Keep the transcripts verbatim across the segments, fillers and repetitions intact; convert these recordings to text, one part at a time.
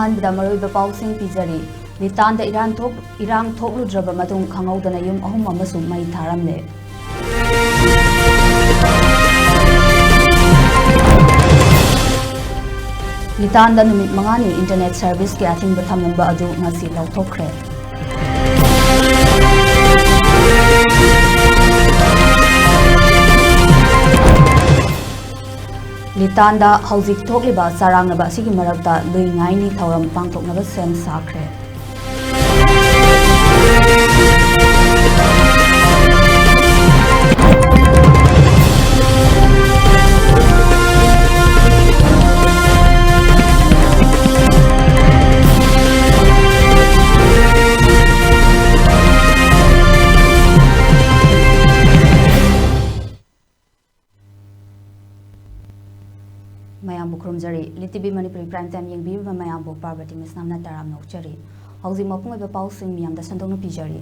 ꯑꯍꯥꯟꯕꯗ ꯃꯔꯨꯑꯣꯏꯕ ꯄꯥꯎꯁꯤꯡ ꯄꯤꯖꯔꯤ꯫ ꯂꯤꯇꯥꯟꯗ ꯏꯔꯥꯡ ꯊꯣꯛ-, ꯏꯔꯥꯡ ꯊꯣꯛꯂꯨꯗ꯭ꯔꯕ ꯃꯇꯨꯡ ꯈꯪꯍꯧꯗꯅ ꯌꯨꯝ ꯑꯍꯨꯝ ꯑꯃꯁꯨ ꯃꯩ ꯊꯥꯔꯝꯂꯦ꯫ ꯂꯤꯇꯥꯟꯗ ꯅꯨꯃꯤꯠ ꯃꯉꯥꯅꯤ internet serviceꯀꯤ ꯑꯊꯤꯡꯕ ꯊꯝꯂꯝꯕ ꯑꯗꯨ ꯉꯁꯤ ꯂꯧꯊꯣꯛꯈ꯭ꯔꯦ꯫ ꯂꯤꯇꯥꯟꯗ ꯍꯧꯖꯤꯛ ꯊꯣꯛꯂꯤꯕ ꯆꯔꯥꯡꯅꯕ ꯑꯁꯤꯒꯤ ꯃꯔꯛꯇ ꯂꯨꯏ ꯉꯥꯏꯅꯤ ꯊꯧꯔꯝ ꯄꯥꯡꯊꯣꯛꯅꯕ ꯁꯦꯝ ꯁꯥꯈ꯭ꯔꯦ꯫ ꯃꯌꯥꯝꯕꯨ ꯈꯨꯔꯨꯝꯖꯔꯤ꯫ ꯂꯤꯠ T V Manipuri Prime Time ꯌꯦꯡꯕꯤꯔꯤꯕ ꯃꯌꯥꯝꯕꯨ ꯄꯥꯔꯕꯇꯤ ꯃꯤꯁꯅꯥꯝꯅ ꯇꯔꯥꯝꯅ ꯑꯣꯛꯆꯔꯤ꯫ ꯍꯧꯖꯤꯛ ꯃꯄꯨꯡ ꯑꯣꯏꯕ ꯄꯥꯎꯁꯤꯡ ꯃꯤꯌꯥꯝꯗ ꯁꯟꯗꯣꯛꯅ ꯄꯤꯖꯔꯤ꯫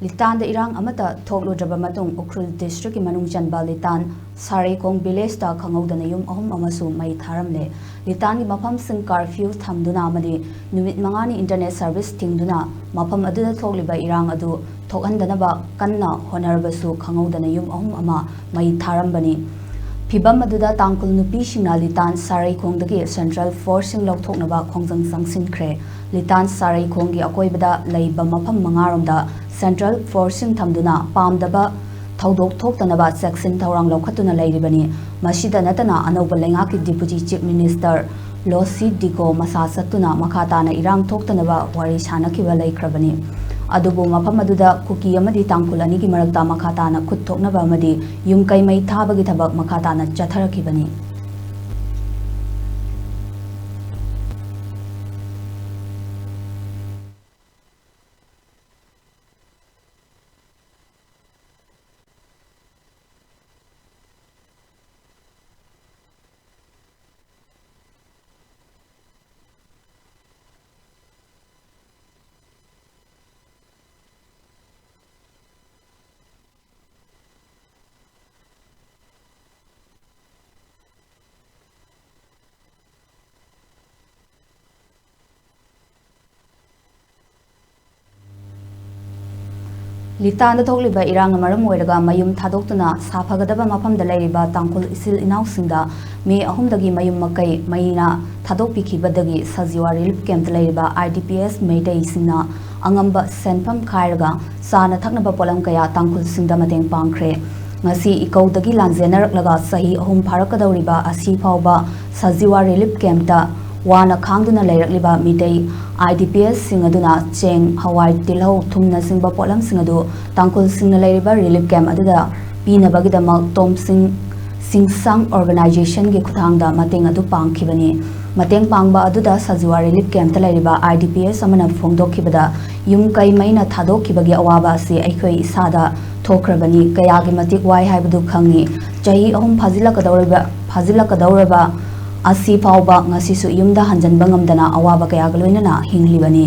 ꯂꯤꯇꯥꯟꯗ ꯏꯔꯥꯡ ꯑꯃꯠꯇ ꯊꯣꯛꯂꯨꯗ꯭ꯔꯕ ꯃꯇꯨꯡ ꯎꯈ꯭ꯔꯨꯜ districtꯀꯤ ꯃꯅꯨꯡ ꯆꯟꯕ ꯂꯤꯇꯥꯟ ꯁꯥꯔꯩꯈꯣꯡ villageꯇ ꯈꯪꯍꯧꯗꯅ ꯌꯨꯝ ꯑꯍꯨꯝ ꯑꯃꯁꯨ ꯃꯩ ꯊꯥꯔꯝꯂꯦ꯫ ꯂꯤꯇꯥꯟꯒꯤ ꯃꯐꯝꯁꯤꯡ curfew ꯊꯝꯗꯨꯅ ꯑꯃꯗꯤ ꯅꯨꯃꯤꯠ ꯃꯉꯥꯅꯤ internet service ꯊꯤꯡꯗꯨꯅ ꯃꯐꯝ ꯑꯗꯨꯗ ꯊꯣꯛꯂꯤꯕ ꯏꯔꯥꯡ ꯑꯗꯨ ꯊꯣꯛꯍꯟꯗꯅꯕ ꯀꯟꯅ ꯍꯣꯠꯅꯔꯕꯁꯨ ꯈꯪꯍꯧꯗꯅ ꯌꯨꯝ ꯑꯍꯨꯝ ꯑꯃ ꯃꯩ ꯊꯥꯔꯝꯕꯅꯤ꯫ ꯐꯤꯚꯝ ꯑꯗꯨꯗ ꯇꯥꯡꯈꯨꯜ ꯅꯨꯄꯤꯁꯤꯡꯅ ꯂꯤꯇꯥꯟ ꯁꯥꯔꯩꯈꯣꯡꯗꯒꯤ central forceꯁꯤꯡ ꯂꯧꯊꯣꯛꯅꯕ ꯈꯣꯡꯖꯪ ꯆꯪꯁꯤꯟꯈ꯭ꯔꯦ꯫ ꯂꯤꯇꯥꯟ ꯁꯥꯔꯩꯈꯣꯡꯒꯤ ꯑꯀꯣꯏꯕꯗ ꯂꯩꯕ ꯃꯐꯝ ꯃꯉꯥꯔꯣꯝꯗ central forceꯁꯤꯡ ꯊꯝꯗꯨꯅ ꯄꯥꯝꯗꯕ ꯊꯧꯗꯣꯛ ꯊꯣꯛꯇꯅꯕ ꯆꯦꯛꯁꯤꯟ ꯊꯧꯔꯥꯡ ꯂꯧꯈꯠꯇꯨꯅ ꯂꯩꯔꯤꯕꯅꯤ꯫ ꯃꯁꯤꯗ ꯅꯠꯇꯅ ꯑꯅꯧꯕ ꯂꯩꯉꯥꯛꯀꯤ Deputy Chief Minister ꯂꯣꯁꯤ ꯗꯤꯒꯣ ꯃꯁꯥ ꯆꯠꯇꯨꯅ ꯃꯈꯥ ꯇꯥꯅ ꯏꯔꯥꯡ ꯊꯣꯛꯇꯅꯕ ꯋꯥꯔꯤ ꯁꯥꯅꯈꯤꯕ ꯂꯩꯈ꯭ꯔꯕꯅꯤ꯫ ꯑꯗꯨꯕꯨ ꯃꯐꯝ ꯑꯗꯨꯗ ꯀꯨꯀꯤ ꯑꯃꯗꯤ ꯇꯥꯡꯈꯨꯜ ꯑꯅꯤꯒꯤ ꯃꯔꯛꯇ ꯃꯈꯥ ꯇꯥꯅ ꯈꯨꯠ ꯊꯣꯛꯅꯕ ꯑꯃꯗꯤ ꯌꯨꯝ ꯀꯩ ꯃꯩ ꯊꯥꯕꯒꯤ ꯊꯕꯛ ꯃꯈꯥ ꯇꯥꯅ ꯆꯠꯊꯔꯛꯈꯤꯕꯅꯤ꯫ ꯂꯤꯇꯥꯟꯗ ꯊꯣꯛꯂꯤꯕ ꯏꯔꯥꯡꯅ ꯃꯔꯝ ꯑꯣꯏꯔꯒ ꯃꯌꯨꯝ ꯊꯥꯗꯣꯛꯇꯨꯅ ꯁꯥꯐꯒꯗꯕ ꯃꯐꯝꯗ ꯂꯩꯔꯤꯕ ꯇꯥꯡꯈꯨꯜ ꯏꯆꯤꯜ ꯏꯅꯥꯎꯁꯤꯡꯗ ꯃꯤ ꯑꯍꯨꯝꯗꯒꯤ ꯃꯌꯨꯝ ꯃꯀꯩ ꯃꯩꯅ ꯊꯥꯗꯣꯛꯄꯤꯈꯤꯕꯗꯒꯤ ꯁꯖꯤꯋꯥ ꯔꯤꯂꯤꯐ ꯀꯦꯝꯞꯇ ꯂꯩꯔꯤꯕ ꯑꯥꯏ ꯗꯤ ꯄꯤ ꯑꯦꯁ ꯃꯩꯇꯩꯁꯤꯡꯅ ꯑꯉꯝꯕ ꯁꯦꯟꯐꯝ ꯈꯥꯏꯔꯒ ꯆꯥꯅ ꯊꯛꯅꯕ ꯄꯣꯠꯂꯝ ꯀꯌꯥ ꯇꯥꯡꯈꯨꯜꯁꯤꯡꯗ ꯃꯇꯦꯡ ꯄꯥꯡꯈ꯭ꯔꯦ꯫ ꯉꯁꯤ ꯏꯀꯧꯗꯒꯤ ꯂꯥꯟꯖꯦꯟꯅꯔꯛꯂꯒ ꯆꯍꯤ ꯑꯍꯨꯝ ꯐꯥꯔꯛꯀꯗꯧꯔꯤꯕ ꯑꯁꯤ ꯐꯥꯎꯕ ꯁꯖꯤꯋꯥ ꯔꯤꯂꯤꯐ ꯀꯦꯝꯞꯇ ꯋꯥꯅ ꯈꯥꯡꯗꯨꯅ ꯂꯩꯔꯛꯂꯤꯕ ꯃꯤꯇꯩ ꯑꯥꯏ ꯗꯤ ꯄꯤ ꯑꯦꯁꯁꯤꯡ ꯑꯗꯨꯅ ꯆꯦꯡ, ꯍꯋꯥꯏ, ꯇꯤꯜꯍꯧ, ꯊꯨꯝꯅꯆꯤꯡꯕ ꯄꯣꯠꯂꯝꯁꯤꯡ ꯑꯗꯨ ꯇꯥꯡꯈꯨꯜꯁꯤꯡꯅ ꯂꯩꯔꯤꯕ ꯔꯤꯂꯤꯐ ꯀꯦꯝꯞ ꯑꯗꯨꯗ ꯄꯤꯅꯕꯒꯤꯗꯃꯛ ꯇꯣꯝꯁꯤꯡ ꯁꯤꯡꯁꯥꯡ ꯑꯣꯔꯒꯅꯥꯏꯖꯦꯁꯟꯒꯤ ꯈꯨꯠꯊꯥꯡꯗ ꯃꯇꯦꯡ ꯑꯗꯨ ꯄꯥꯡꯈꯤꯕꯅꯤ꯫ ꯃꯇꯦꯡ ꯄꯥꯡꯕ ꯑꯗꯨꯗ ꯁꯖꯤꯋꯥ ꯔꯤꯂꯤꯐ ꯀꯦꯝꯞꯇ ꯂꯩꯔꯤꯕ ꯑꯥꯏ ꯗꯤ ꯄꯤ ꯑꯦꯁ ꯑꯃꯅ ꯐꯣꯡꯗꯣꯛꯈꯤꯕꯗ, ꯌꯨꯝ ꯀꯩ ꯃꯩꯅ ꯊꯥꯗꯣꯛꯈꯤꯕꯒꯤ ꯑꯋꯥꯕ ꯑꯁꯤ ꯑꯩꯈꯣꯏ ꯏꯁꯥꯗ ꯊꯣꯛꯈ꯭ꯔꯕꯅꯤ꯫ ꯀꯌꯥꯒꯤ ꯃꯇꯤꯛ ꯋꯥꯏ ꯍꯥꯏꯕꯗꯨ ꯈꯪꯉꯤ꯫ ꯆꯍꯤ ꯑꯍꯨꯝ ꯐꯥꯖꯤꯜꯂꯛꯀꯗꯧꯔꯤꯕ, ꯐꯥꯖꯤꯜꯂꯛꯀꯗꯧꯔꯕ ꯑꯁꯤ ꯐꯥꯎꯕ ꯉꯁꯤꯁꯨ ꯌꯨꯝꯗ ꯍꯟꯖꯤꯟꯕ ꯉꯝꯗꯅ ꯑꯋꯥꯕ ꯀꯌꯥꯒ ꯂꯣꯏꯅꯅ ꯍꯤꯡꯂꯤꯕꯅꯤ꯫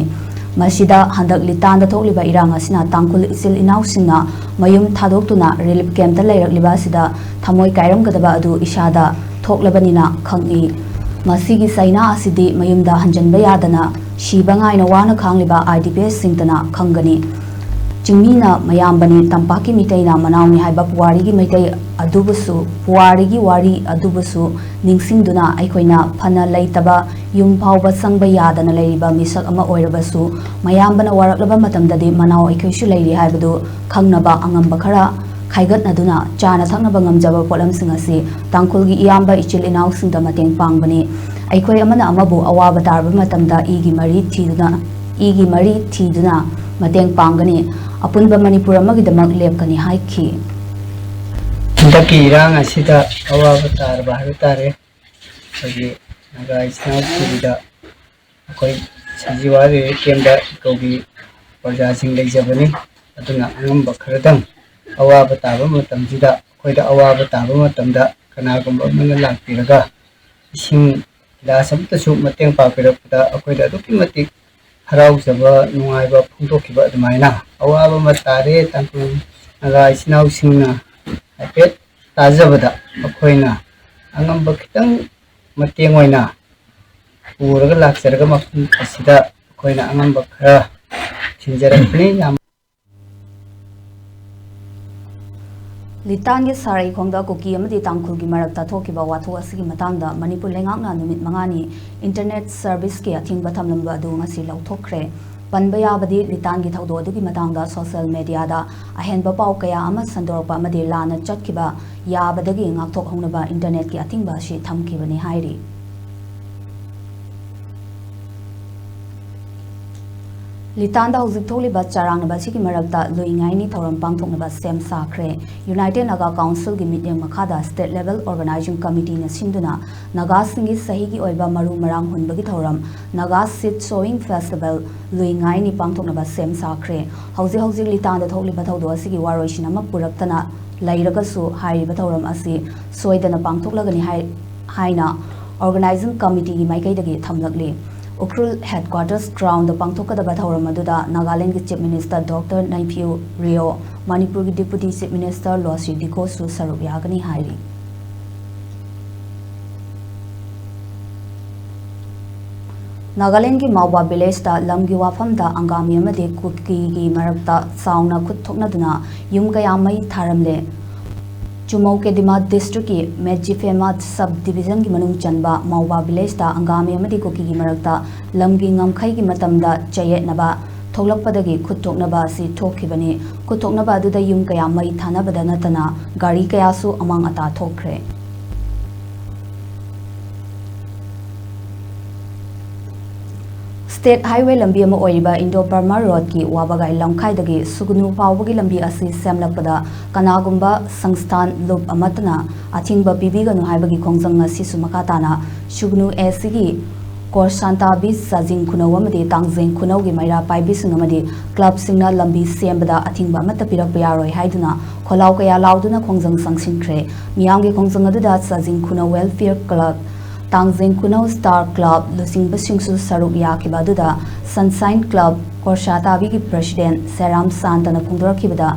ꯃꯁꯤꯗ ꯍꯟꯗꯛ ꯂꯤꯇꯥꯟꯗ ꯊꯣꯛꯂꯤꯕ ꯏꯔꯥꯡ ꯑꯁꯤꯅ ꯇꯥꯡꯈꯨꯜ ꯏꯆꯤꯜ ꯏꯅꯥꯎꯁꯤꯡꯅ ꯃꯌꯨꯝ ꯊꯥꯗꯣꯛꯇꯨꯅ ꯔꯤꯂꯤꯐ ꯀꯦꯝꯞꯇ ꯂꯩꯔꯛꯂꯤꯕ ꯑꯁꯤꯗ ꯊꯃꯣꯏ ꯀꯥꯏꯔꯝꯒꯗꯕ ꯑꯗꯨ ꯏꯁꯥꯗ ꯊꯣꯛꯂꯕꯅꯤꯅ ꯈꯪꯏ꯫ ꯃꯁꯤꯒꯤ ꯆꯩꯅꯥ ꯑꯁꯤꯗꯤ ꯃꯌꯨꯝꯗ ꯍꯟꯖꯤꯟꯕ ꯌꯥꯗꯅ ꯁꯤꯕ ꯉꯥꯏꯅ ꯋꯥꯅ ꯈꯥꯡꯂꯤꯕ ꯑꯥꯏ ꯗꯤ ꯄꯤ ꯑꯦꯁꯁꯤꯡꯇꯅ ꯈꯪꯒꯅꯤ꯫ ꯆꯤꯡꯃꯤꯅ ꯃꯌꯥꯝꯕꯅꯤ, ꯇꯝꯄꯥꯛꯀꯤ ꯃꯤꯇꯩꯅ ꯃꯅꯥꯎꯅꯤ ꯍꯥꯏꯕ ꯄꯨꯋꯥꯔꯤꯒꯤ ꯃꯩꯇꯩ ꯑꯗꯨꯕꯨꯁꯨ, ꯄꯨꯋꯥꯔꯤꯒꯤ ꯋꯥꯔꯤ ꯑꯗꯨꯕꯨꯁꯨ ꯅꯤꯡꯁꯤꯡꯗꯨꯅ ꯑꯩꯈꯣꯏꯅ ꯐꯅ ꯂꯩꯇꯕ ꯌꯨꯝ ꯐꯥꯎꯕ ꯆꯪꯕ ꯌꯥꯗꯅ ꯂꯩꯔꯤꯕ ꯃꯤꯁꯛ ꯑꯃ ꯑꯣꯏꯔꯕꯁꯨ, ꯃꯌꯥꯝꯕꯅ ꯋꯥꯔꯛꯂꯕ ꯃꯇꯝꯗꯗꯤ ꯃꯅꯥꯎ ꯑꯩꯈꯣꯏꯁꯨ ꯂꯩꯔꯤ ꯍꯥꯏꯕꯗꯨ ꯈꯪꯅꯕ ꯑꯉꯝꯕ ꯈꯔ ꯈꯥꯏꯒꯠꯅꯗꯨꯅ ꯆꯥꯅ ꯊꯛꯅꯕ ꯉꯝꯖꯕ ꯄꯣꯠꯂꯝꯁꯤꯡ ꯑꯁꯤ ꯇꯥꯡꯈꯨꯜꯒꯤ ꯏꯌꯥꯝꯕ ꯏꯆꯤꯜ ꯏꯅꯥꯎꯁꯤꯡꯗ ꯃꯇꯦꯡ ꯄꯥꯡꯕꯅꯤ꯫ ꯑꯩꯈꯣꯏ ꯑꯃꯅ ꯑꯃꯕꯨ ꯑꯋꯥꯕ ꯇꯥꯔꯕ ꯃꯇꯝꯗ ꯏꯒꯤ ꯃꯔꯤ ꯊꯤꯗꯨꯅ, ꯏꯒꯤ ꯃꯔꯤ ꯊꯤꯗꯨꯅ ꯃꯇꯦꯡ ꯄꯥꯡꯒꯅꯤ꯫ ꯑꯄꯨꯟꯕ ꯃꯅꯤꯄꯨꯔ ꯑꯃꯒꯤꯗꯃꯛ ꯂꯦꯞꯀꯅꯤ ꯍꯥꯏꯈꯤ꯫ ꯍꯟꯗꯛꯀꯤ ꯏꯔꯥꯡ ꯑꯁꯤꯗ ꯑꯋꯥꯕ ꯇꯥꯔꯕ ꯍꯥꯏꯕ ꯇꯥꯔꯦ꯫ ꯑꯩꯈꯣꯏꯒꯤ ꯅꯥꯒꯥ ꯏꯆꯤꯟ ꯏꯅꯥꯎꯁꯤꯡꯗ ꯑꯩꯈꯣꯏ ꯁꯖꯤꯋꯥ ꯔꯤꯂꯤꯐ ꯀꯦꯝꯞꯇ ꯏꯀꯧꯒꯤ ꯄ꯭ꯔꯖꯥꯁꯤꯡ ꯂꯩꯖꯕꯅꯤ꯫ ꯑꯗꯨꯅ ꯑꯉꯝꯕ ꯈꯔꯗꯪ ꯑꯋꯥꯕ ꯇꯥꯕ ꯃꯇꯝꯁꯤꯗ, ꯑꯩꯈꯣꯏꯗ ꯑꯋꯥꯕ ꯇꯥꯕ ꯃꯇꯝꯗ ꯀꯅꯥꯒꯨꯝꯕ ꯑꯃꯅ ꯂꯥꯛꯄꯤꯔꯒ ꯏꯁꯤꯡ ꯒꯤꯂꯥꯁ ꯑꯃꯠꯇꯁꯨ ꯃꯇꯦꯡ ꯄꯥꯡꯕꯤꯔꯛꯄꯗ ꯑꯩꯈꯣꯏꯗ ꯑꯗꯨꯛꯀꯤ ꯃꯇꯤꯛ ꯍꯔꯥꯎꯖꯕ, ꯅꯨꯡꯉꯥꯏꯕ ꯐꯣꯡꯗꯣꯛꯈꯤꯕ ꯑꯗꯨꯃꯥꯏꯅ ꯑꯋꯥꯕ ꯑꯃ ꯇꯥꯔꯦ꯫ ꯇꯥꯡꯈꯨꯜ ꯅꯥꯒꯥ ꯏꯆꯤꯟ ꯏꯅꯥꯎꯁꯤꯡꯅ ꯍꯥꯏꯐꯦꯠ ꯇꯥꯖꯕꯗ ꯑꯩꯈꯣꯏꯅ ꯑꯉꯝꯕ ꯈꯤꯇꯪ ꯃꯇꯦꯡ ꯑꯣꯏꯅ ꯄꯨꯔꯒ ꯂꯥꯛꯆꯔꯒ ꯃꯐꯝ ꯑꯁꯤꯗ ꯑꯩꯈꯣꯏꯅ ꯑꯉꯝꯕ ꯈꯔ ꯊꯤꯟꯖꯔꯛꯄꯅꯤ꯫ ꯌꯥꯝ ꯂꯤꯇꯥꯟꯒꯤ ꯁꯥꯔꯩꯈꯣꯡꯗ ꯀꯨꯀꯤ ꯑꯃꯗꯤ ꯇꯥꯡꯈꯨꯜꯒꯤ ꯃꯔꯛꯇ ꯊꯣꯛꯈꯤꯕ ꯋꯥꯊꯣꯛ ꯑꯁꯤꯒꯤ ꯃꯇꯥꯡꯗ ꯃꯅꯤꯄꯨꯔ ꯂꯩꯉꯥꯛꯅ ꯅꯨꯃꯤꯠ ꯃꯉꯥꯅꯤ internet serviceꯀꯤ ꯑꯊꯤꯡꯕ ꯊꯝꯂꯝꯕ ꯑꯗꯨ ꯉꯁꯤ ꯂꯧꯊꯣꯛꯈ꯭ꯔꯦ꯫ ꯄꯟꯕ ꯌꯥꯕꯗꯤ, ꯂꯤꯇꯥꯟꯒꯤ ꯊꯧꯗꯣꯛ ꯑꯗꯨꯒꯤ ꯃꯇꯥꯡꯗ social mediaꯗ ꯑꯍꯦꯟꯕ ꯄꯥꯎ ꯀꯌꯥ ꯑꯃ ꯁꯟꯗꯣꯔꯛꯄ ꯑꯃꯗꯤ ꯂꯥꯟꯅ ꯆꯠꯈꯤꯕ ꯌꯥꯕꯗꯒꯤ ꯉꯥꯛꯊꯣꯛꯍꯧꯅꯕ internetꯀꯤ ꯑꯊꯤꯡꯕ ꯑꯁꯤ ꯊꯝꯈꯤꯕꯅꯤ ꯍꯥꯏꯔꯤ꯫ ꯂꯤꯇꯥꯟꯗ ꯍꯧꯖꯤꯛ ꯊꯣꯛꯂꯤꯕ ꯆꯔꯥꯡꯅꯕ ꯑꯁꯤꯒꯤ ꯃꯔꯛꯇ ꯂꯨꯏ ꯉꯥꯏꯅꯤ ꯊꯧꯔꯝ ꯄꯥꯡꯊꯣꯛꯅꯕ ꯁꯦꯝ ꯁꯥꯈ꯭ꯔꯦ꯫ United Naga Councilꯒꯤ ꯃꯤꯠꯌꯦꯡ ꯃꯈꯥꯗ state level organizing committeeꯅ ꯁꯤꯟꯗꯨꯅ ꯅꯥꯒꯥꯁꯤꯡꯒꯤ ꯆꯍꯤꯒꯤ ꯑꯣꯏꯕ ꯃꯔꯨ ꯃꯔꯥꯡ ꯍꯨꯟꯕꯒꯤ ꯊꯧꯔꯝ Naga Seed Sowing Festival ꯂꯨꯏ ꯉꯥꯏꯅꯤ ꯄꯥꯡꯊꯣꯛꯅꯕ ꯁꯦꯝ ꯁꯥꯈ꯭ꯔꯦ꯫ ꯍꯧꯖꯤꯛ ꯍꯧꯖꯤꯛ ꯂꯤꯇꯥꯟꯗ ꯊꯣꯛꯂꯤꯕ ꯊꯧꯗꯣꯛ ꯑꯁꯤꯒꯤ ꯋꯥꯔꯣꯏꯁꯤꯟ ꯑꯃ ꯄꯨꯔꯛꯇꯅ ꯂꯩꯔꯒꯁꯨ, ꯍꯥꯏꯔꯤꯕ ꯊꯧꯔꯝ ꯑꯁꯤ ꯁꯣꯏꯗꯅ ꯄꯥꯡꯊꯣꯛꯂꯒꯅꯤ ꯍꯥꯏ-, ꯍꯥꯏꯅ organizing committeeꯒꯤ ꯃꯥꯏꯀꯩꯗꯒꯤ ꯊꯝꯂꯛꯂꯤ꯫ ꯎꯈ꯭ꯔꯨꯜ headquarters groundꯗ ꯄꯥꯡꯊꯣꯛꯀꯗꯕ ꯊꯧꯔꯝ ꯑꯗꯨꯗ ꯅꯥꯒꯥꯂꯦꯟꯗꯒꯤ Chief Minister Doctor Neiphiu Rio, ꯃꯅꯤꯄꯨꯔꯒꯤ Deputy Chief Minister ꯂꯣꯁꯤ ꯗꯤꯀꯣꯁꯨ ꯁꯔꯨꯛ ꯌꯥꯒꯅꯤ ꯍꯥꯏꯔꯤ꯫ ꯅꯥꯒꯥꯂꯦꯟꯗꯒꯤ ꯃꯥꯎꯕꯥ villageꯇ ꯂꯝꯒꯤ ꯋꯥꯐꯝꯗ ꯑꯪꯒꯥꯃꯤ ꯑꯃꯗꯤ ꯀꯨꯀꯤꯒꯤ ꯃꯔꯛꯇ ꯆꯥꯎꯅ ꯈꯨꯠ ꯊꯣꯛꯅꯗꯨꯅ ꯌꯨꯝ ꯀꯌꯥ ꯃꯩ ꯊꯥꯔꯝꯂꯦ꯫ ꯆꯨꯃꯧꯀꯦꯗꯤꯃꯥ districtꯀꯤ ꯃꯦꯖꯤꯐꯦꯃꯥ sub divisionꯒꯤ ꯃꯅꯨꯡ ꯆꯟꯕ ꯃꯥꯎꯕꯥ villageꯇ ꯑꯪꯒꯥꯃꯤ ꯑꯃꯗꯤ ꯀꯨꯀꯤꯒꯤ ꯃꯔꯛꯇ ꯂꯝꯒꯤ ꯉꯝꯈꯩꯒꯤ ꯃꯇꯝꯗ ꯆꯌꯦꯠꯅꯕ ꯊꯣꯛꯂꯛꯄꯗꯒꯤ ꯈꯨꯠ ꯊꯣꯛꯅꯕ ꯑꯁꯤ ꯊꯣꯛꯈꯤꯕꯅꯤ꯫ ꯈꯨꯠ ꯊꯣꯛꯅꯕ ꯑꯗꯨꯗ ꯌꯨꯝ ꯀꯌꯥ ꯃꯩ ꯊꯥꯅꯕꯗ ꯅꯠꯇꯅ ꯒꯥꯔꯤ ꯀꯌꯥꯁꯨ ꯑꯃꯥꯡ ꯑꯇꯥ ꯊꯣꯛꯈ꯭ꯔꯦ꯫ State highway ꯂꯝꯕꯤ ꯑꯃ ꯑꯣꯏꯔꯤꯕ Indo Burma roadꯀꯤ ꯋꯥꯕꯒꯥꯏ ꯂꯝꯈꯥꯏꯗꯒꯤ ꯁꯨꯒꯅꯨ ꯐꯥꯎꯕꯒꯤ ꯂꯝꯕꯤ ꯑꯁꯤ ꯁꯦꯝꯂꯛꯄꯗ ꯀꯅꯥꯒꯨꯝꯕ ꯁꯪꯁꯊꯥꯟ ꯂꯨꯞ ꯑꯃꯠꯇꯅ ꯑꯊꯤꯡꯕ ꯄꯤꯕꯤꯒꯅꯨ ꯍꯥꯏꯕꯒꯤ ꯈꯣꯡꯖꯪ ꯉꯁꯤꯁꯨ ꯃꯈꯥ ꯇꯥꯅ ꯁꯨꯒꯅꯨ ACꯒꯤ ꯀꯣꯔꯁꯥꯟꯇꯥꯕꯤ ꯆꯥꯖꯤꯡ ꯈꯨꯅꯧ ꯑꯃꯗꯤ ꯇꯥꯡꯖꯦꯡ ꯈꯨꯅꯧꯒꯤ ꯃꯩꯔꯥ ꯄꯥꯏꯕꯤꯁꯤꯡ ꯑꯃꯗꯤ clubꯁꯤꯡꯅ ꯂꯝꯕꯤ ꯁꯦꯝꯕꯗ ꯑꯊꯤꯡꯕ ꯑꯃꯠꯇ ꯄꯤꯔꯛꯄ ꯌꯥꯔꯣꯏ ꯍꯥꯏꯗꯨꯅ ꯈꯣꯜꯂꯥꯎ ꯀꯌꯥ ꯂꯥꯎꯗꯨꯅ ꯈꯣꯡꯖꯪ ꯆꯪꯁꯤꯟꯈ꯭ꯔꯦ꯫ ꯃꯤꯌꯥꯝꯒꯤ ꯈꯣꯡꯖꯪ ꯑꯗꯨꯗ ꯆꯥꯖꯤꯡ ꯈꯨꯅꯧ Welfare Club, ꯇꯥꯡꯖꯦꯡ ꯈꯨꯅꯧ Star Club ꯂꯨꯆꯤꯡꯕꯁꯤꯡꯁꯨ ꯁꯔꯨꯛ ꯌꯥꯈꯤꯕ ꯑꯗꯨꯗ Sunshine Club, ꯀꯣꯔꯁꯥꯇꯥꯕꯤꯒꯤ president ꯁꯦꯔꯥꯝ ꯁꯥꯟꯇꯅ ꯐꯣꯡꯗꯣꯔꯛꯈꯤꯕꯗ,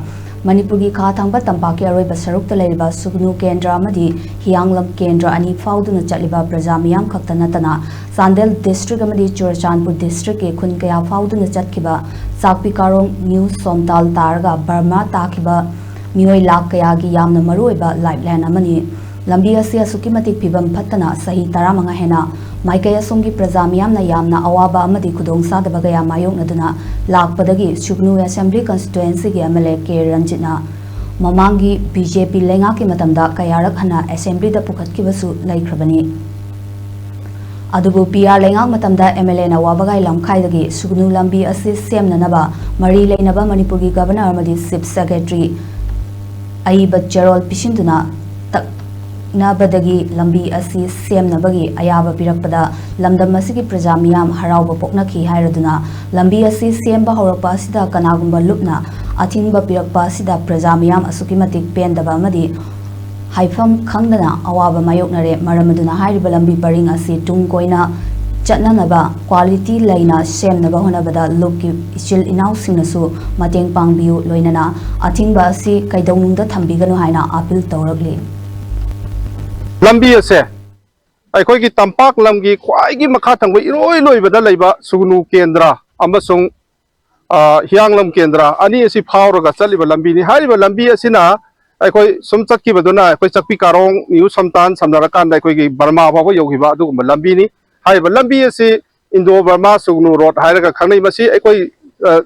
ꯃꯅꯤꯄꯨꯔꯒꯤ ꯈꯥ ꯊꯪꯕ ꯇꯝꯄꯥꯛꯀꯤ ꯑꯔꯣꯏꯕ ꯁꯔꯨꯛꯇ ꯂꯩꯔꯤꯕ ꯁꯨꯒꯅꯨ ꯀꯦꯟꯗ꯭ꯔ ꯑꯃꯗꯤ ꯍꯤꯌꯥꯡꯂꯝ ꯀꯦꯟꯗ꯭ꯔ ꯑꯅꯤ ꯐꯥꯎꯗꯨꯅ ꯆꯠꯂꯤꯕ ꯄ꯭ꯔꯖꯥ ꯃꯤꯌꯥꯝ ꯈꯛꯇ ꯅꯠꯇꯅ ꯆꯥꯟꯗꯦꯜ district ꯑꯃꯗꯤ ꯆꯨꯔꯆꯥꯟꯄꯨꯔ districtꯀꯤ ꯈꯨꯟ ꯀꯌꯥ ꯐꯥꯎꯗꯨꯅ ꯆꯠꯈꯤꯕ ꯆꯥꯛꯄꯤ ꯀꯥꯔꯣꯡ ꯅ꯭ꯌꯨ ꯁꯣꯝꯇꯥꯜ ꯇꯥꯔꯒ ꯕꯔꯃꯥ ꯇꯥꯈꯤꯕ ꯃꯤꯑꯣꯏ ꯂꯥꯈ ꯀꯌꯥꯒꯤ ꯌꯥꯝꯅ ꯃꯔꯨꯑꯣꯏꯕ ꯂꯥꯏꯐꯂꯥꯏꯟ ꯑꯃꯅꯤ꯫ ꯂꯝꯕꯤ ꯑꯁꯤ ꯑꯁꯨꯛꯀꯤ ꯃꯇꯤꯛ ꯐꯤꯕꯝ ꯐꯠꯇꯅ ꯆꯍꯤ ꯇꯔꯥꯃꯉꯥ ꯍꯦꯟꯅ ꯃꯥꯏꯀꯩ ꯑꯁꯣꯝꯒꯤ ꯄ꯭ꯔꯖꯥ ꯃꯤꯌꯥꯝꯅ ꯌꯥꯝꯅ ꯑꯋꯥꯕ ꯑꯃꯗꯤ ꯈꯨꯗꯣꯡꯆꯥꯗꯕ ꯀꯌꯥ ꯃꯥꯌꯣꯛꯅꯗꯨꯅ ꯂꯥꯛꯄꯗꯒꯤ ꯁꯨꯒꯅꯨ ꯑꯦꯁꯦꯝꯕ꯭ꯂꯤ ꯀꯟꯁꯇꯤꯇ꯭ꯋꯦꯟꯁꯤꯒꯤ ꯑꯦꯝ ꯑꯦꯜ ꯑꯦ ꯀꯦ ꯔꯟꯖꯤꯠꯅ ꯃꯃꯥꯡꯒꯤ ꯕꯤ ꯖꯦ ꯄꯤ ꯂꯩꯉꯥꯛꯀꯤ ꯃꯇꯝꯗ ꯀꯌꯥꯔꯛ ꯍꯟꯅ ꯑꯦꯁꯦꯝꯕ꯭ꯂꯤꯗ ꯄꯨꯈꯠꯈꯤꯕꯁꯨ ꯂꯩꯈ꯭ꯔꯕꯅꯤ꯫ ꯑꯗꯨꯕꯨ ꯄꯤ ꯑꯥꯔ ꯂꯩꯉꯥꯛ ꯃꯇꯝꯗ ꯑꯦꯝ ꯑꯦꯜ ꯑꯦꯅ ꯋꯥꯕꯒꯥꯏ ꯂꯝꯈꯥꯏꯗꯒꯤ ꯁꯨꯒꯅꯨ ꯂꯝꯕꯤ ꯑꯁꯤ ꯁꯦꯝꯅꯅꯕ ꯃꯔꯤ ꯂꯩꯅꯕ ꯃꯅꯤꯄꯨꯔꯒꯤ ꯒꯚꯔꯅꯔ ꯑꯃꯗꯤ ꯆꯤꯐ ꯁꯦꯀ꯭ꯔꯦꯇꯔꯤ ꯑꯏꯕ ꯆꯦꯔꯣꯜ ꯄꯤꯁꯤꯟꯗꯨꯅ ꯇꯛꯅꯕꯗꯒꯤ ꯂꯝꯕꯤ ꯑꯁꯤ ꯁꯦꯝꯅꯕꯒꯤ ꯑꯌꯥꯕ ꯄꯤꯔꯛꯄꯗ ꯂꯝꯗꯝ ꯑꯁꯤꯒꯤ ꯄ꯭ꯔꯖꯥ ꯃꯤꯌꯥꯝ ꯍꯔꯥꯎꯕ ꯄꯣꯛꯅꯈꯤ ꯍꯥꯏꯔꯗꯨꯅ ꯂꯝꯕꯤ ꯑꯁꯤ ꯁꯦꯝꯕ ꯍꯧꯔꯛꯄ ꯑꯁꯤꯗ ꯀꯅꯥꯒꯨꯝꯕ ꯂꯨꯞꯅ ꯑꯊꯤꯡꯕ ꯄꯤꯔꯛꯄ ꯑꯁꯤꯗ ꯄ꯭ꯔꯖꯥ ꯃꯤꯌꯥꯝ ꯑꯁꯨꯛꯀꯤ ꯃꯇꯤꯛ ꯄꯦꯟꯗꯕ ꯑꯃꯗꯤ ꯍꯥꯏꯐꯝ ꯈꯪꯗꯅ ꯑꯋꯥꯕ ꯃꯥꯌꯣꯛꯅꯔꯦ꯫ ꯃꯔꯝ ꯑꯗꯨꯅ ꯍꯥꯏꯔꯤꯕ ꯂꯝꯕꯤ ꯄꯔꯤꯡ ꯑꯁꯤ ꯇꯨꯡ ꯀꯣꯏꯅ ꯆꯠꯅꯅꯕ ꯀ꯭ꯋꯥꯂꯤꯇꯤ ꯂꯩꯅ ꯁꯦꯝꯅꯕ ꯍꯣꯠꯅꯕꯗ ꯂꯨꯞꯀꯤ ꯏꯆꯤꯜ ꯏꯅꯥꯎꯁꯤꯡꯅꯁꯨ ꯃꯇꯦꯡ ꯄꯥꯡꯕꯤꯌꯨ, ꯂꯣꯏꯅꯅ ꯑꯊꯤꯡꯕ ꯑꯁꯤ ꯀꯩꯗꯧꯅꯨꯡꯗ ꯊꯝꯕꯤꯒꯅꯨ ꯍꯥꯏꯅ ꯑꯥꯄꯤꯜ ꯇꯧꯔꯛꯂꯤ꯫ ꯂꯝꯕꯤ ꯑꯁꯦ ꯑꯩꯈꯣꯏꯒꯤ ꯇꯝꯄꯥꯛ ꯂꯝꯒꯤ ꯈ꯭ꯋꯥꯏꯒꯤ ꯃꯈꯥ ꯊꯪꯕ ꯏꯔꯣꯏ ꯂꯣꯏꯕꯗ ꯂꯩꯕ ꯁꯨꯒꯅꯨ ꯀꯦꯟꯗ꯭ꯔ ꯑꯃꯁꯨꯡ ꯑ, ꯍꯤꯌꯥꯡꯂꯝ ꯀꯦꯟꯗ꯭ꯔ ꯑꯅꯤ ꯑꯁꯤ ꯐꯥꯎꯔꯒ ꯆꯠꯂꯤꯕ ꯂꯝꯕꯤꯅꯤ꯫ ꯍꯥꯏꯔꯤꯕ ꯂꯝꯕꯤ ꯑꯁꯤꯅ ꯑꯩꯈꯣꯏ ꯁꯨꯝ ꯆꯠꯈꯤꯕꯗꯨꯅ ꯑꯩꯈꯣꯏ ꯆꯥꯛꯄꯤ ꯀꯥꯔꯣꯡ, ꯅ꯭ꯌꯨ ꯁꯝꯇꯥꯟ, ꯁꯝꯅꯔꯀꯥꯟꯗ ꯑꯩꯈꯣꯏꯒꯤ ꯕꯔꯃꯥ ꯐꯥꯎꯕ ꯌꯧꯈꯤꯕ ꯑꯗꯨꯒꯨꯝꯕ ꯂꯝꯕꯤꯅꯤ꯫ ꯍꯥꯏꯔꯤꯕ ꯂꯝꯕꯤ ꯑꯁꯤ ꯏꯟꯗꯣ ꯕꯔꯃꯥ ꯁꯨꯒꯅꯨ ꯔꯣꯗ ꯍꯥꯏꯔꯒ ꯈꯪꯅꯩ꯫ ꯃꯁꯤ ꯑꯩꯈꯣꯏ, ꯑ,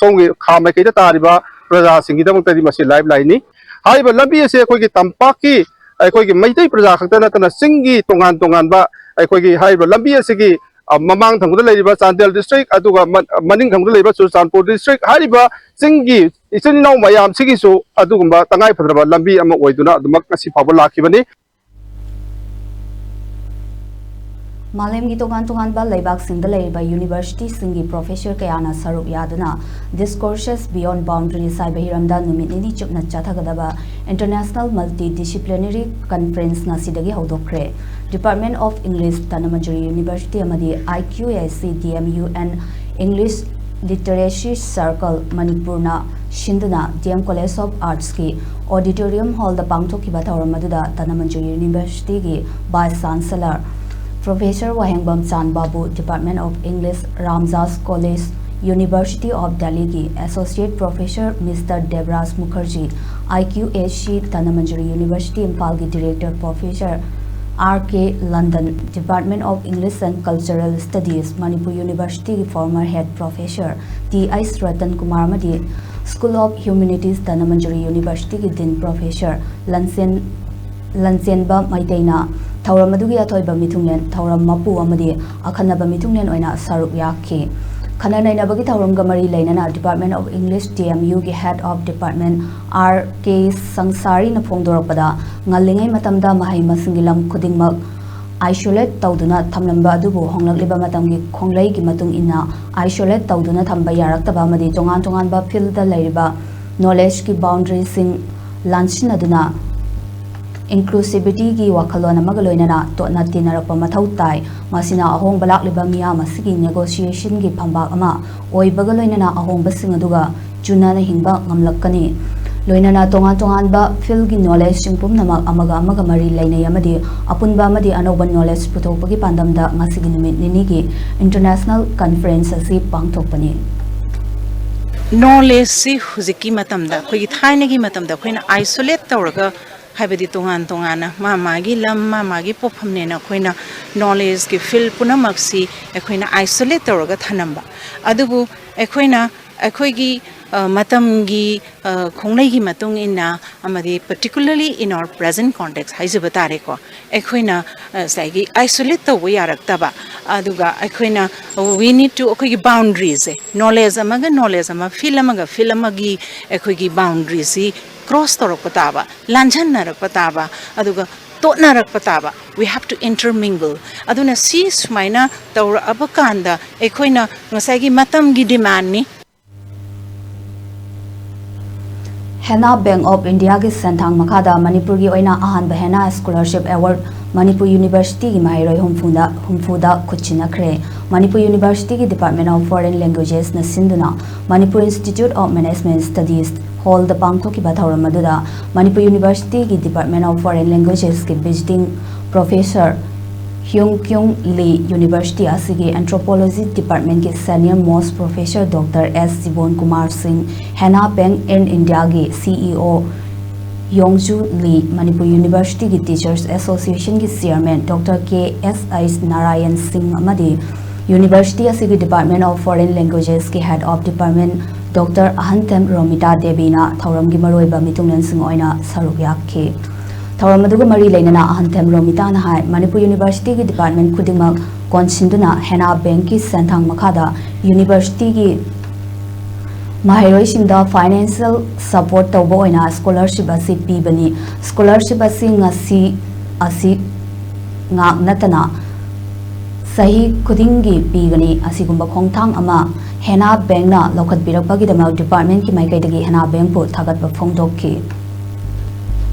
ꯁꯣꯝꯒꯤ ꯈꯥ ꯃꯥꯏꯀꯩꯗ ꯇꯥꯔꯤꯕ ꯄ꯭ꯔꯖꯥꯁꯤꯡꯒꯤꯗꯃꯛꯇꯗꯤ ꯃꯁꯤ ꯂꯥꯏꯐ ꯂꯥꯏꯟꯅꯤ꯫ ꯍꯥꯏꯔꯤꯕ ꯂꯝꯕꯤ ꯑꯁꯤ ꯑꯩꯈꯣꯏꯒꯤ ꯇꯝꯄꯥꯛꯀꯤ, ꯑꯩꯈꯣꯏꯒꯤ ꯃꯩꯇꯩ ꯄ꯭ꯔꯖꯥ ꯈꯛꯇ ꯅꯠꯇꯅ ꯆꯤꯡꯒꯤ ꯇꯣꯉꯥꯟ ꯇꯣꯉꯥꯟꯕ ꯑꯩꯈꯣꯏꯒꯤ ꯍꯥꯏꯔꯤꯕ ꯂꯝꯕꯤ ꯑꯁꯤꯒꯤ, ꯑ, ꯃꯃꯥꯡ ꯊꯪꯕꯗ ꯂꯩꯔꯤꯕ ꯆꯥꯟꯗꯦꯜ ꯗꯤꯁꯇ꯭ꯔꯤꯛ, ꯑꯗꯨꯒ ꯃ-, ꯃꯅꯤꯡ ꯊꯪꯕꯗ ꯂꯩꯕ ꯆꯨꯔꯆꯥꯟꯄꯨꯔ ꯗꯤꯁꯇ꯭ꯔꯤꯛ, ꯍꯥꯏꯔꯤꯕ ꯆꯤꯡꯒꯤ ꯏꯆꯤꯟ ꯏꯅꯥꯎ ꯃꯌꯥꯝꯁꯤꯒꯤꯁꯨ ꯑꯗꯨꯒꯨꯝꯕ ꯇꯉꯥꯏ ꯐꯗ꯭ꯔꯕ ꯂꯝꯕꯤ ꯑꯃ ꯑꯣꯏꯗꯨꯅ ꯑꯗꯨꯃꯛ ꯉꯁꯤ ꯐꯥꯎꯕ ꯂꯥꯛꯈꯤꯕꯅꯤ꯫ ꯃꯥꯂꯦꯝꯒꯤ ꯇꯣꯉꯥꯟ ꯇꯣꯉꯥꯟꯕ ꯂꯩꯕꯥꯛꯁꯤꯡꯗ ꯂꯩꯔꯤꯕ ꯌꯨꯅꯤꯚꯔꯁꯤꯇꯤꯁꯤꯡꯒꯤ ꯄ꯭ꯔꯣꯐꯦꯁꯔ ꯀꯌꯥꯅ ꯁꯔꯨꯛ ꯌꯥꯗꯨꯅ Discourses Beyond Boundaries ꯍꯥꯏꯕ ꯍꯤꯔꯝꯗ ꯅꯨꯃꯤꯠ ꯅꯤꯅꯤ ꯆꯨꯞꯅ ꯆꯠꯊꯒꯗꯕ International Multidisciplinary Conference ꯉꯁꯤꯗꯒꯤ ꯍꯧꯗꯣꯛꯈ꯭ꯔꯦ꯫ Department of English, Dhanamanjuri university ꯑꯃꯗꯤ I Q A C D M U and English Literacy Circle ꯃꯅꯤꯄꯨꯔꯅ ꯁꯤꯟꯗꯨꯅ D M College of Artsꯀꯤ auditorium hallꯗ ꯄꯥꯡꯊꯣꯛꯈꯤꯕ ꯊꯧꯔꯝ ꯑꯗꯨꯗ ꯙꯅꯃꯟꯖꯨꯔꯤ ꯌꯨꯅꯤꯚꯔꯁꯤꯇꯤꯒꯤ Vice Chancellor Professor ꯋꯥꯍꯦꯡꯕꯝ ꯆꯥꯟ ꯕꯥꯕꯨ, Department of English, ꯔꯥꯝꯖꯥꯁ College, University of Delhi ꯒꯤ Associate Professor Mister Debraj Mukherjee, I Q A C Dhanamanjuri University ꯏꯝꯐꯥꯜꯒꯤ Director Professor R K London, Department of English and Cultural Studies, Manipur University ꯒꯤ former Head Professor T S Ratan Kumar ꯑꯃꯗꯤ School of Humanities Dhanamanjuri University ꯒꯤ Dean Professor ꯂꯟꯆꯦꯟ ꯂꯟꯆꯦꯟꯕ ꯃꯩꯇꯩꯅ ꯊꯧꯔꯝ ꯑꯗꯨꯒꯤ ꯑꯊꯣꯏꯕ ꯃꯤꯊꯨꯡꯂꯦꯟ, ꯊꯧꯔꯝ ꯃꯄꯨ ꯑꯃꯗꯤ ꯑꯈꯟꯅꯕ ꯃꯤꯊꯨꯡꯂꯦꯟ ꯑꯣꯏꯅ ꯁꯔꯨꯛ ꯌꯥꯈꯤ꯫ ꯈꯟꯅ ꯅꯩꯅꯕꯒꯤ ꯊꯧꯔꯝꯒ ꯃꯔꯤ ꯂꯩꯅꯅ Department of English, D M U ꯒꯤ Head of Department R K ꯁꯪꯁꯥꯔꯤꯅ ꯐꯣꯡꯗꯣꯔꯛꯄꯗ, ꯉꯜꯂꯤꯉꯩ ꯃꯇꯝꯗ ꯃꯍꯩ ꯃꯁꯤꯡꯒꯤ ꯂꯝ ꯈꯨꯗꯤꯡꯃꯛ isolate ꯇꯧꯗꯨꯅ ꯊꯝꯂꯝꯕ ꯑꯗꯨꯕꯨ ꯍꯣꯡꯂꯛꯂꯤꯕ ꯃꯇꯝꯒꯤ ꯈꯣꯡꯂꯩꯒꯤ ꯃꯇꯨꯡ ꯏꯟꯅ isolate ꯇꯧꯗꯨꯅ ꯊꯝꯕ ꯌꯥꯔꯛꯇꯕ ꯑꯃꯗꯤ ꯇꯣꯉꯥꯟ ꯇꯣꯉꯥꯟꯕ field ꯗ ꯂꯩꯔꯤꯕ knowledge ꯀꯤ boundary ꯁꯤꯡ ꯂꯥꯟꯁꯤꯟꯅꯗꯨꯅ inclusivity ꯒꯤ ꯋꯥꯈꯜꯂꯣꯟ ꯑꯃꯒ ꯂꯣꯏꯅꯅ ꯇꯣꯠꯅ ꯇꯤꯟꯅꯔꯛꯄ ꯃꯊꯧ ꯇꯥꯏ꯫ ꯃꯁꯤꯅ ꯑꯍꯣꯡꯕ ꯂꯥꯛꯂꯤꯕ ꯃꯤꯌꯥꯝ ꯑꯁꯤꯒꯤ negotiation ꯒꯤ ꯐꯝꯕꯥꯛ ꯑꯃ ꯑꯣꯏꯕꯒ ꯂꯣꯏꯅꯅ ꯑꯍꯣꯡꯕꯁꯤꯡ ꯑꯗꯨꯒ ꯆꯨꯅꯅ ꯍꯤꯡꯕ ꯉꯝꯂꯛꯀꯅꯤ꯫ ꯂꯣꯏꯅꯅ ꯇꯣꯉꯥꯟ ꯇꯣꯉꯥꯟꯕ field ꯒꯤ knowledge ꯁꯤꯡ ꯄꯨꯝꯅꯃꯛ ꯑꯃꯒ ꯑꯃꯒ ꯃꯔꯤ ꯂꯩꯅꯩ ꯑꯃꯗꯤ ꯑꯄꯨꯟꯕ ꯑꯃꯗꯤ ꯑꯅꯧꯕ knowledge ꯄꯨꯊꯣꯛꯄꯒꯤ ꯄꯥꯟꯗꯝꯗ ꯉꯁꯤꯒꯤ ꯅꯨꯃꯤꯠ ꯅꯤꯅꯤꯒꯤ international conference ꯑꯁꯤ ꯄꯥꯡꯊꯣꯛꯄꯅꯤ꯫ Knowledge ꯁꯤ ꯍꯧꯖꯤꯛꯀꯤ ꯃꯇꯝꯗ, ꯑꯩꯈꯣꯏꯒꯤ ꯊꯥꯏꯅꯒꯤ ꯃꯇꯝꯗ ꯑꯩꯈꯣꯏꯅ isolate ꯇꯧꯔꯒ, ꯍꯥꯏꯕꯗꯤ ꯇꯣꯉꯥꯟ ꯇꯣꯉꯥꯟꯅ ꯃꯥ ꯃꯥꯒꯤ ꯂꯝ, ꯃꯥ ꯃꯥꯒꯤ ꯄꯣꯠꯐꯝꯅꯦꯅ ꯑꯩꯈꯣꯏꯅ knowledge ꯀꯤ field ꯄꯨꯝꯅꯃꯛꯁꯤ ꯑꯩꯈꯣꯏꯅ isolate ꯇꯧꯔꯒ ꯊꯅꯝꯕ꯫ ꯑꯗꯨꯕꯨ ꯑꯩꯈꯣꯏꯅ ꯑꯩꯈꯣꯏꯒꯤ, ꯑ, ꯃꯇꯝꯒꯤ, ꯑ, ꯈꯣꯡꯂꯩꯒꯤ ꯃꯇꯨꯡ ꯏꯟꯅ ꯑꯃꯗꯤ particularly in our present context ꯍꯥꯏꯖꯕ ꯇꯥꯔꯦꯀꯣ, ꯑꯩꯈꯣꯏꯅ, ꯑ, ꯉꯁꯥꯏꯒꯤ isolate ꯇꯧꯕ ꯌꯥꯔꯛꯇꯕ, ꯑꯗꯨꯒ ꯑꯩꯈꯣꯏꯅ, we need to, ꯑꯩꯈꯣꯏꯒꯤ boundary ꯁꯦ, knowledge ꯑꯃꯒ knowledge ꯑꯃ, field ꯑꯃꯒ field ꯑꯃꯒꯤ ꯑꯩꯈꯣꯏꯒꯤ boundary ꯁꯤ cross ꯇꯧꯔꯛꯄ ꯇꯥꯕ, ꯂꯥꯟꯖꯟꯅꯔꯛꯄ ꯇꯥꯕ, ꯑꯗꯨꯒ ꯇꯣꯠꯅꯔꯛꯄ ꯇꯥꯕ, we have to intermingle꯫ ꯑꯗꯨꯅ ꯁꯤ ꯁꯨꯃꯥꯏꯅ ꯇꯧꯔꯛꯑꯕ ꯀꯥꯟꯗ ꯑꯩꯈꯣꯏꯅ ꯉꯁꯥꯏꯒꯤ ꯃꯇꯝꯒꯤ demand ꯅꯤ꯫ Henna Bank of India ꯒꯤ ꯁꯦꯟꯊꯥꯡ ꯃꯈꯥꯗ ꯃꯅꯤꯄꯨꯔꯒꯤ ꯑꯣꯏꯅ ꯑꯍꯥꯟꯕ Henna Scholarship Award Manipur University ꯒꯤ ꯃꯍꯩꯔꯣꯏ ꯍꯨꯝꯐꯨꯗ, ꯍꯨꯝꯐꯨꯗ ꯈꯨꯠꯁꯤꯟꯅꯈ꯭ꯔꯦ꯫ ꯃꯅꯤꯄꯨꯔ University ꯒꯤ Department of Foreign Languages ꯅ ꯁꯤꯟꯗꯨꯅ Manipur Institute of Management Studies Hall ꯗ ꯄꯥꯡꯊꯣꯛꯈꯤꯕ ꯊꯧꯔꯝ ꯑꯗꯨꯗ ꯃꯅꯤꯄꯨꯔ University ꯒꯤ Department of Foreign Languages ꯀꯤ visiting professor Hyung Kyung Lee University ꯑꯁꯤꯒꯤ Anthropology Department ꯀꯤ Senior Most Professor Doctor S ꯖꯤꯕꯣꯟ Kumar ꯁꯤꯡ, Hena Bank in India ꯒꯤ C E O ꯌꯣꯡꯖꯨ ꯂꯤ, ꯃꯅꯤꯄꯨꯔ University ꯒꯤ Teachers Association ꯒꯤ Chairman Doctor K S H Narayan ꯁꯤꯡ ꯑꯃꯗꯤ University ꯑꯁꯤꯒꯤ Department of Foreign Languages ꯀꯤ Head of Department Doctor ꯑꯍꯟꯊꯦꯝ Romita ꯗꯦꯕꯤꯅ ꯊꯧꯔꯝꯒꯤ ꯃꯔꯨꯑꯣꯏꯕ ꯃꯤꯇꯨꯡꯂꯦꯟꯁꯤꯡ ꯑꯣꯏꯅ ꯁꯔꯨꯛ ꯌꯥꯈꯤ꯫ ꯊꯧꯔꯝ ꯑꯗꯨꯒ ꯃꯔꯤ ꯂꯩꯅꯅ ꯑꯍꯟꯊꯦꯝ ꯔꯣꯃꯤꯇꯥꯅ ꯍꯥꯏ, ꯃꯅꯤꯄꯨꯔ University ꯒꯤ department ꯈꯨꯗꯤꯡꯃꯛ ꯀꯣꯟꯁꯤꯟꯗꯨꯅ Hena Bank ꯀꯤ ꯁꯦꯟꯊꯪ ꯃꯈꯥꯗ University ꯒꯤ ꯃꯍꯩꯔꯣꯏꯁꯤꯡꯗ financial support ꯇꯧꯕ ꯑꯣꯏꯅ scholarship ꯑꯁꯤ ꯄꯤꯕꯅꯤ꯫ Scholarship ꯑꯁꯤ ꯉꯁꯤ ꯑꯁꯤ ꯉꯥꯛ ꯅꯠꯇꯅ ꯆꯍꯤ ꯈꯨꯗꯤꯡꯒꯤ ꯄꯤꯒꯅꯤ꯫ ꯑꯁꯤꯒꯨꯝꯕ ꯈꯣꯡꯊꯥꯡ ꯑꯃ Hena Bank ꯅ ꯂꯧꯈꯠꯄꯤꯔꯛꯄꯒꯤꯗꯃꯛ department ꯀꯤ ꯃꯥꯏꯀꯩꯗꯒꯤ Hena Bank ꯄꯨ ꯊꯥꯒꯠꯄ ꯐꯣꯡꯗꯣꯛꯈꯤ꯫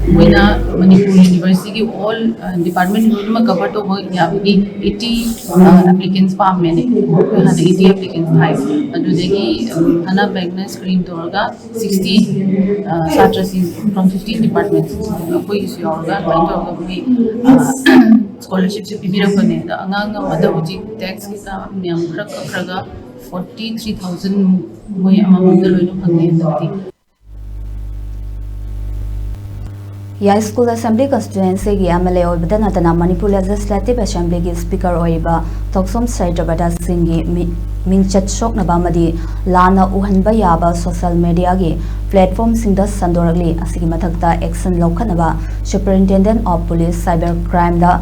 ꯑꯩꯈꯣꯏꯅ ꯃꯅꯤꯄꯨꯔ University ꯒꯤ all department ꯂꯣꯏꯅꯃꯛ cover ꯇꯧꯕ ꯌꯥꯕꯒꯤ eighty applicants ꯄꯥꯝꯃꯦꯅꯦ꯫ ꯑꯩꯈꯣꯏ ꯍꯥꯟꯅ eighty applicants ꯊꯥꯏ꯫ ꯑꯗꯨꯗꯒꯤ Hena Bank ꯅ screen ꯇꯧꯔꯒ sixty ꯁꯥꯇ꯭ꯔꯁꯤꯡ from fifteen departments, ꯑꯩꯈꯣꯏꯒꯤꯁꯨ ꯌꯥꯎꯔꯒ ꯑꯗꯨꯃꯥꯏꯅ ꯇꯧꯔꯒ ꯑꯩꯈꯣꯏꯒꯤ scholarship ꯁꯦ ꯄꯤꯕꯤꯔꯛꯄꯅꯦ꯫ ꯑꯗ ꯑꯉꯥꯡ ꯑꯃꯗ ꯍꯧꯖꯤꯛ tax ꯀꯩꯀꯥ ꯃꯌꯥꯝ ꯈꯔ ꯀꯛꯈ꯭ꯔꯒ forty three thousand ꯃꯣꯏ ꯑꯃꯃꯝꯗ ꯂꯣꯏꯅ ꯐꯪꯉꯦ ꯍꯟꯗꯛꯇꯤ꯫ ꯌꯥꯏꯁ꯭ꯀꯨꯜ Assembly Constituency ꯒꯤ M L A ꯑꯣꯏꯕꯗ ꯅꯠꯇꯅ ꯃꯅꯤꯄꯨꯔ Legislative Assembly ꯒꯤ Speaker ꯑꯣꯏꯔꯤꯕ ꯊꯣꯛꯆꯣꯝ ꯁꯩꯇ꯭ꯔꯕꯇ ꯁꯤꯡꯒꯤ ꯃꯤ-, ꯃꯤꯡꯆꯠ ꯁꯣꯛꯅꯕ ꯑꯃꯗꯤ ꯂꯥꯟꯅ ꯎꯍꯟꯕ ꯌꯥꯕ social media ꯒꯤ platform ꯁꯤꯡꯗ ꯁꯟꯗꯣꯔꯛꯂꯤ꯫ ꯑꯁꯤꯒꯤ ꯃꯊꯛꯇ action ꯂꯧꯈꯠꯅꯕ Superintendent of Police Cyber Crime the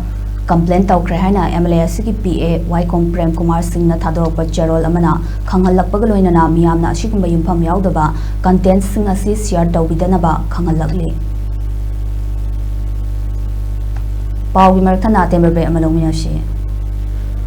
complain ꯇꯧꯈ꯭ꯔꯦ ꯍꯥꯏꯅ M L A ꯑꯁꯤꯒꯤ P A ꯋꯥꯏꯈꯣꯝ ꯄ꯭ꯔꯦꯝ ꯀꯨꯃꯥꯔ ꯁꯤꯡꯅ ꯊꯥꯗꯣꯔꯛꯄ ꯆꯦꯔꯣꯜ ꯑꯃꯅ ꯈꯪꯍꯜꯂꯛꯄꯒ ꯂꯣꯏꯅꯅ ꯃꯤꯌꯥꯝꯅ ꯑꯁꯤꯒꯨꯝꯕ ꯌꯨꯝꯐꯝ ꯌꯥꯎꯗꯕ content ꯁꯤꯡ ꯑꯁꯤ share ꯇꯧꯕꯤꯗꯅꯕ ꯈꯪꯍꯜꯂꯛꯂꯤ꯫ ꯄꯥꯎꯒꯤ ꯃꯔꯛ ꯊꯠꯅ ꯑꯇꯦꯟꯕ break ꯑꯃ ꯂꯧꯃꯤꯟꯅꯁꯤ꯫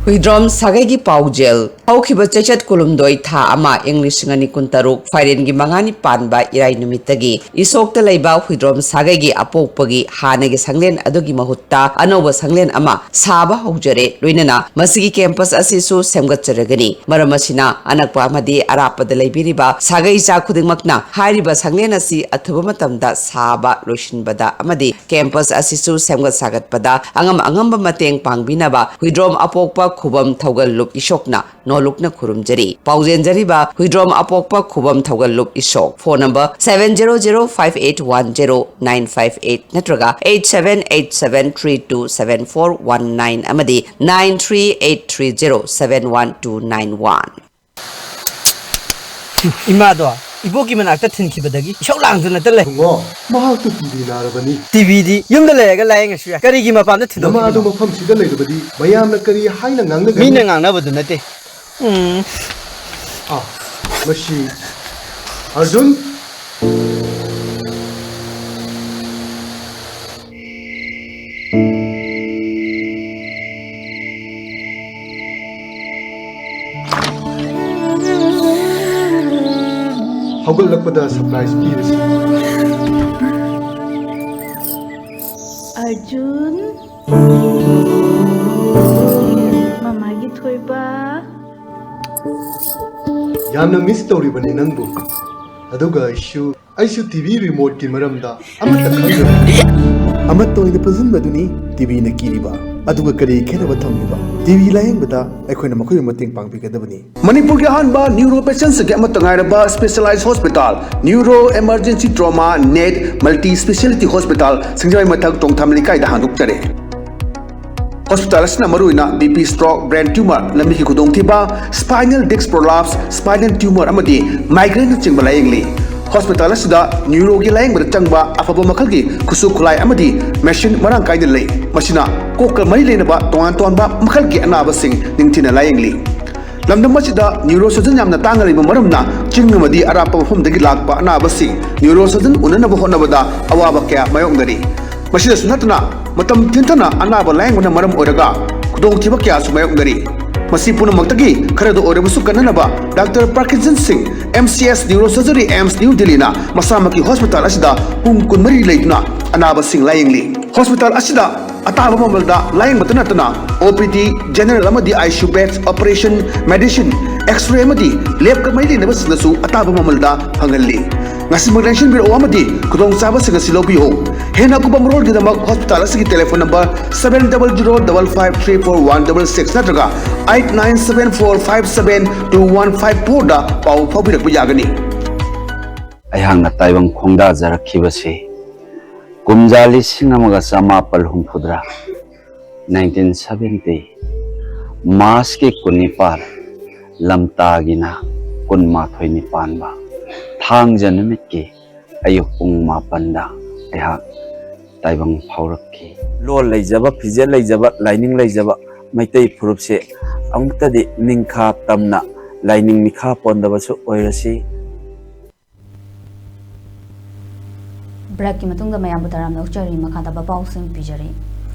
ꯍꯨꯏꯗ꯭ꯔꯣꯝ ꯁꯥꯒꯩꯒꯤ ꯄꯥꯎꯖꯦꯜ꯫ ꯍꯧꯈꯤꯕ ꯆꯩꯆꯠ ꯀꯨꯟꯍꯨꯝꯗꯣꯏ, ꯊꯥ ꯑꯃ, ꯏꯪ ꯂꯤꯁꯤꯡ ꯑꯅꯤ ꯀꯨꯟꯇꯔꯨꯛ, ꯐꯥꯏꯔꯦꯟꯒꯤ ꯃꯉꯥꯅꯤ ꯄꯥꯟꯕ ꯏꯔꯥꯏ ꯅꯨꯃꯤꯠꯇꯒꯤ ꯏꯁꯣꯛꯇ ꯂꯩꯕ ꯍꯨꯏꯗ꯭ꯔꯣꯝ ꯁꯥꯒꯩꯒꯤ ꯑꯄꯣꯛꯄꯒꯤ ꯍꯥꯟꯅꯒꯤ ꯁꯪꯂꯦꯟ ꯑꯗꯨꯒꯤ ꯃꯍꯨꯠꯇ ꯑꯅꯧꯕ ꯁꯪꯂꯦꯟ ꯑꯃ ꯁꯥꯕ ꯍꯧꯖꯔꯦ꯫ ꯂꯣꯏꯅꯅ ꯃꯁꯤꯒꯤ ꯀꯦꯝꯄꯁ ꯑꯁꯤꯁꯨ ꯁꯦꯝꯒꯠꯆꯔꯒꯅꯤ꯫ ꯃꯔꯝ ꯑꯁꯤꯅ, ꯑꯅꯛꯄ ꯑꯃꯗꯤ ꯑꯔꯥꯞꯄꯗ ꯂꯩꯕꯤꯔꯤꯕ ꯁꯥꯒꯩ ꯏꯆꯥ ꯈꯨꯗꯤꯡꯃꯛꯅ ꯍꯥꯏꯔꯤꯕ ꯁꯪꯂꯦꯟ ꯑꯁꯤ ꯑꯊꯨꯕ ꯃꯇꯝꯗ ꯁꯥꯕ ꯂꯣꯏꯁꯤꯟꯕꯗ ꯑꯃꯗꯤ ꯀꯦꯝꯄꯁ ꯑꯁꯤꯁꯨ ꯁꯦꯝꯒꯠ ꯁꯥꯒꯠꯄꯗ ꯑꯉꯝ ꯑꯉꯝꯕ ꯃꯇꯦꯡ ꯄꯥꯡꯕꯤꯅꯕ ꯍꯨꯏꯗ꯭ꯔꯣꯝ ꯑꯄꯣꯛꯄ ꯈꯨꯕꯝ ꯊꯧꯒꯜꯂꯨꯞ ꯏꯁꯣꯛꯅ ꯅꯣꯂꯨꯛꯅ ꯈꯨꯔꯨꯝꯖꯔꯤ꯫ ꯄꯥꯎꯖꯦꯟꯖꯔꯤꯕ ꯍꯨꯏꯗ꯭ꯔꯣꯝ ꯑꯄꯣꯛꯄ ꯈꯨꯕꯝ ꯊꯧꯒꯜꯂꯨꯞ ꯏꯁꯣꯛ꯫ Phone number seven zero zero five eight one zero nine five eight ꯅꯠꯇ꯭ꯔꯒ eight seven eight seven three two seven four one nine ꯑꯃꯗꯤ nine three eight three zero seven one two nine one꯫ ꯏꯃꯥꯗꯣ ꯏꯕꯣꯛꯀꯤ ꯃꯅꯥꯛꯇ ꯊꯤꯟꯈꯤꯕꯗꯒꯤ ꯏꯁꯧ ꯂꯥꯡꯗꯨꯅꯇ ꯂꯩ꯫ ꯍꯨꯡꯉꯣ, ꯃꯍꯥꯛꯇꯨ T B ꯅꯥꯔꯕꯅꯤ꯫ T ꯕꯤꯗꯤ ꯌꯨꯝꯗ ꯂꯩꯔꯒ ꯂꯥꯌꯦꯡꯉꯁꯨ ꯌꯥꯏ꯫ ꯀꯔꯤꯒꯤ ꯃꯄꯥꯟꯗ ꯊꯤꯟꯗꯣꯛꯈꯤꯕꯅꯣ? ꯅꯃꯥꯗꯨ ꯃꯐꯝꯁꯤꯗ ꯂꯩꯔꯕꯗꯤ ꯃꯌꯥꯝꯅ ꯀꯔꯤ ꯍꯥꯏꯅ ꯉꯥꯡꯅꯒꯅꯤ? ꯃꯤꯅ ꯉꯥꯡꯅꯕꯗꯨ ꯅꯠꯇꯦ꯫ ꯎꯝ꯫ ꯑꯥ, ꯃꯁꯤ ꯑꯔꯖꯨꯟ꯫ ꯍꯧꯒꯠꯂꯛꯄꯗ ꯁꯔꯄ꯭ꯔꯥꯏꯖ ꯄꯤꯔꯁꯤ꯫ ꯑꯔꯖꯨꯟ, ꯃꯃꯥꯒꯤ ꯊꯣꯏꯕ꯫ ꯌꯥꯝꯅ ꯃꯤꯁ ꯇꯧꯔꯤꯕꯅꯤ ꯅꯪꯕꯨ꯫ ꯑꯗꯨꯒ ꯑꯩꯁꯨ, ꯑꯩꯁꯨ ꯇꯤ ꯚꯤ ꯔꯤꯃꯣꯠꯀꯤ ꯃꯔꯝꯗ ꯑꯃꯠꯇ ꯈꯪꯗ꯭ꯔꯦ꯫ ꯑꯃꯠꯇ ꯑꯣꯏꯅ ꯄꯨꯟꯁꯤꯟꯕꯗꯨꯅꯤ ꯇꯤ ꯚꯤꯅ ꯀꯤꯔꯤꯕ꯫ ꯑꯗꯨꯒ ꯀꯔꯤ ꯈꯦꯠꯅꯕ ꯊꯝꯂꯤꯕ? ꯇꯤ ꯚꯤ ꯂꯥꯌꯦꯡꯕꯗ ꯑꯩꯈꯣꯏꯅ ꯃꯈꯣꯏꯕꯨ ꯃꯇꯦꯡ ꯄꯥꯡꯕꯤꯒꯗꯕꯅꯤ꯫ ꯃꯅꯤꯄꯨꯔꯒꯤ ꯑꯍꯥꯟꯕ ꯅ꯭ꯌꯨꯔꯣ ꯄꯦꯁꯦꯟꯁꯤꯡꯒꯤ ꯑꯃꯠꯇ ꯉꯥꯏꯔꯕ specialised hospital, neuro emergency trauma and multi speciality hospital, Singjamei ꯃꯊꯛ ꯇꯣꯡꯊꯥꯝ ꯂꯩꯀꯥꯏꯗ ꯍꯥꯡꯗꯣꯛꯆꯔꯦ꯫ ꯍꯣꯁꯄꯤꯇꯥꯜ ꯑꯁꯤꯅ ꯃꯔꯨꯑꯣꯏꯅ B P, stroke, brain tumour, ꯂꯝꯕꯤꯒꯤ ꯈꯨꯗꯣꯡꯊꯤꯕ, spinal disc prolapse, spinal tumour ꯑꯃꯗꯤ ꯃꯥꯏꯒ꯭ꯔꯦꯟꯅꯆꯤꯡꯕ ꯂꯥꯌꯦꯡꯂꯤ꯫ ꯍꯣꯁꯄꯤꯇꯥꯜ ꯑꯁꯤꯗ ꯅ꯭ꯌꯨꯔꯣꯒꯤ ꯂꯥꯌꯦꯡꯕꯗ ꯆꯪꯕ ꯑꯐꯕ ꯃꯈꯜꯒꯤ ꯈꯨꯠꯁꯨ ꯈꯨꯠꯂꯥꯏ ꯑꯃꯗꯤ ꯃꯦꯁꯤꯟ ꯃꯔꯥꯡ ꯀꯥꯏꯅ ꯂꯩ꯫ ꯃꯁꯤꯅ ꯀꯣꯛꯀ ꯃꯔꯤ ꯂꯩꯅꯕ ꯇꯣꯉꯥꯟ ꯇꯣꯉꯥꯟꯕ ꯃꯈꯜꯒꯤ ꯑꯅꯥꯕꯁꯤꯡ ꯅꯤꯡꯊꯤꯅ ꯂꯥꯌꯦꯡꯂꯤ꯫ ꯂꯝꯗꯝ ꯑꯁꯤꯗ ꯅ꯭ꯌꯨꯔꯣ ꯁꯔꯖꯟ ꯌꯥꯝꯅ ꯇꯥꯡꯅ ꯂꯩꯕ ꯃꯔꯝꯅ ꯆꯤꯡ ꯑꯃꯗꯤ ꯑꯔꯥꯞꯄ ꯃꯐꯝꯗꯒꯤ ꯂꯥꯛꯄ ꯑꯅꯥꯕꯁꯤꯡ ꯅ꯭ꯌꯨꯔꯣ ꯁꯔꯖꯟ ꯎꯅꯅꯕ ꯍꯣꯠꯅꯕꯗ ꯑꯋꯥꯕ ꯀꯌꯥ ꯃꯥꯌꯣꯛꯅꯔꯤ꯫ ꯃꯁꯤꯗꯁꯨ ꯅꯠꯇꯅ, ꯃꯇꯝ ꯊꯦꯡꯊꯅ ꯑꯅꯥꯕ ꯂꯥꯌꯦꯡꯕꯅ ꯃꯔꯝ ꯑꯣꯏꯔꯒ ꯈꯨꯗꯣꯡꯊꯤꯕ ꯀꯌꯥꯁꯨ ꯃꯥꯌꯣꯛꯅꯔꯤ꯫ ꯃꯁꯤ ꯄꯨꯝꯅꯃꯛꯇꯒꯤ ꯈꯔꯗ ꯑꯣꯏꯔꯕꯁꯨ ꯀꯟꯅꯅꯕ ꯗꯥꯛꯇꯔ ꯄ꯭ꯔꯀꯤꯟꯁꯟ ꯁꯤꯡ, M C S Neurosurgery, AIIMS New Delhi ꯅ ꯃꯁꯥꯃꯛꯀꯤ ꯍꯣꯁꯄꯤꯇꯥꯜ ꯑꯁꯤꯗ ꯄꯨꯡ ꯀꯨꯟꯃꯔꯤ ꯂꯩꯗꯨꯅ ꯑꯅꯥꯕꯁꯤꯡ ꯂꯥꯌꯦꯡꯂꯤ꯫ ꯍꯣꯁꯄꯤꯇꯥꯜ ꯑꯁꯤꯗ ꯑꯇꯥꯕ ꯃꯃꯜꯗ ꯂꯥꯌꯦꯡꯕꯇ ꯅꯠꯇꯅ O P D, general ꯑꯃꯗꯤ I C U beds, operation, medicine, X-ray ꯑꯃꯗꯤ lab ꯀ ꯃꯔꯤ ꯂꯩꯅꯕꯁꯤꯡꯗꯁꯨ ꯑꯇꯥꯕ ꯃꯃꯜꯗ ꯐꯪꯍꯜꯂꯤ꯫ ꯉꯁꯤꯃꯛ ꯂꯦꯡꯁꯤꯟꯕꯤꯔꯛꯑꯣ ꯑꯃꯗꯤ ꯈꯨꯗꯣꯡꯆꯥꯕꯁꯤꯡ ꯑꯁꯤ ꯂꯧꯕꯤꯌꯨ꯫ ꯍꯦꯟꯅ ꯑꯀꯨꯞꯄ ꯃꯔꯣꯜꯒꯤꯗꯃꯛ ꯍꯣꯁꯄꯤꯇꯥꯜ ꯑꯁꯤꯒꯤ telephone number seven double zero double five three four one double six ꯅꯠꯇ꯭ꯔꯒ eight nine seven four five seven two one five four ꯗ ꯄꯥꯎ ꯐꯥꯎꯕꯤꯔꯛꯄ ꯌꯥꯒꯅꯤ꯫ ꯑꯩꯍꯥꯛꯅ ꯇꯥꯏꯕꯪ ꯈꯣꯡꯗꯥꯖꯔꯛꯈꯤꯕꯁꯤ ꯀꯨꯝꯖꯥ ꯂꯤꯁꯤꯡ ꯑꯃꯒ ꯆꯃꯥꯄꯜ ꯍꯨꯝꯐꯨꯇꯔꯥ, nineteen seventy, ꯃꯥꯔꯁꯀꯤ ꯀꯨꯟꯅꯤꯄꯥꯜ, ꯂꯝꯇꯥꯒꯤꯅ ꯀꯨꯟꯃꯥꯊꯣꯏꯅꯤ ꯄꯥꯟꯕ ꯊꯥꯡꯖ ꯅꯨꯃꯤꯠꯀꯤ ꯑꯌꯨꯛ ꯄꯨꯡ ꯃꯥꯄꯟꯗ ꯑꯩꯍꯥꯛ ꯇꯥꯏꯕꯪ ꯐꯥꯎꯔꯛꯈꯤ꯫ ꯂꯣꯜ ꯂꯩꯖꯕ, ꯐꯤꯖꯦꯠ ꯂꯩꯖꯕ, ꯂꯥꯏꯅꯤꯡ ꯂꯩꯖꯕ ꯃꯩꯇꯩ ꯐꯨꯔꯨꯞꯁꯦ ꯑꯃꯨꯛꯇꯗꯤ ꯅꯤꯡꯈꯥ ꯇꯝꯅ ꯂꯥꯏꯅꯤꯡ ꯃꯤꯈꯥ ꯄꯣꯟꯗꯕꯁꯨ ꯑꯣꯏꯔꯁꯤ꯫ ꯕ꯭ꯔꯦꯛꯀꯤ ꯃꯇꯨꯡꯗ ꯃꯌꯥꯝꯕꯨ ꯇꯔꯥꯝꯅ ꯑꯣꯛꯆꯔꯤ꯫ ꯃꯈꯥ ꯇꯥꯕ ꯄꯥꯎꯁꯤꯡ ꯄꯤꯖꯔꯤ꯫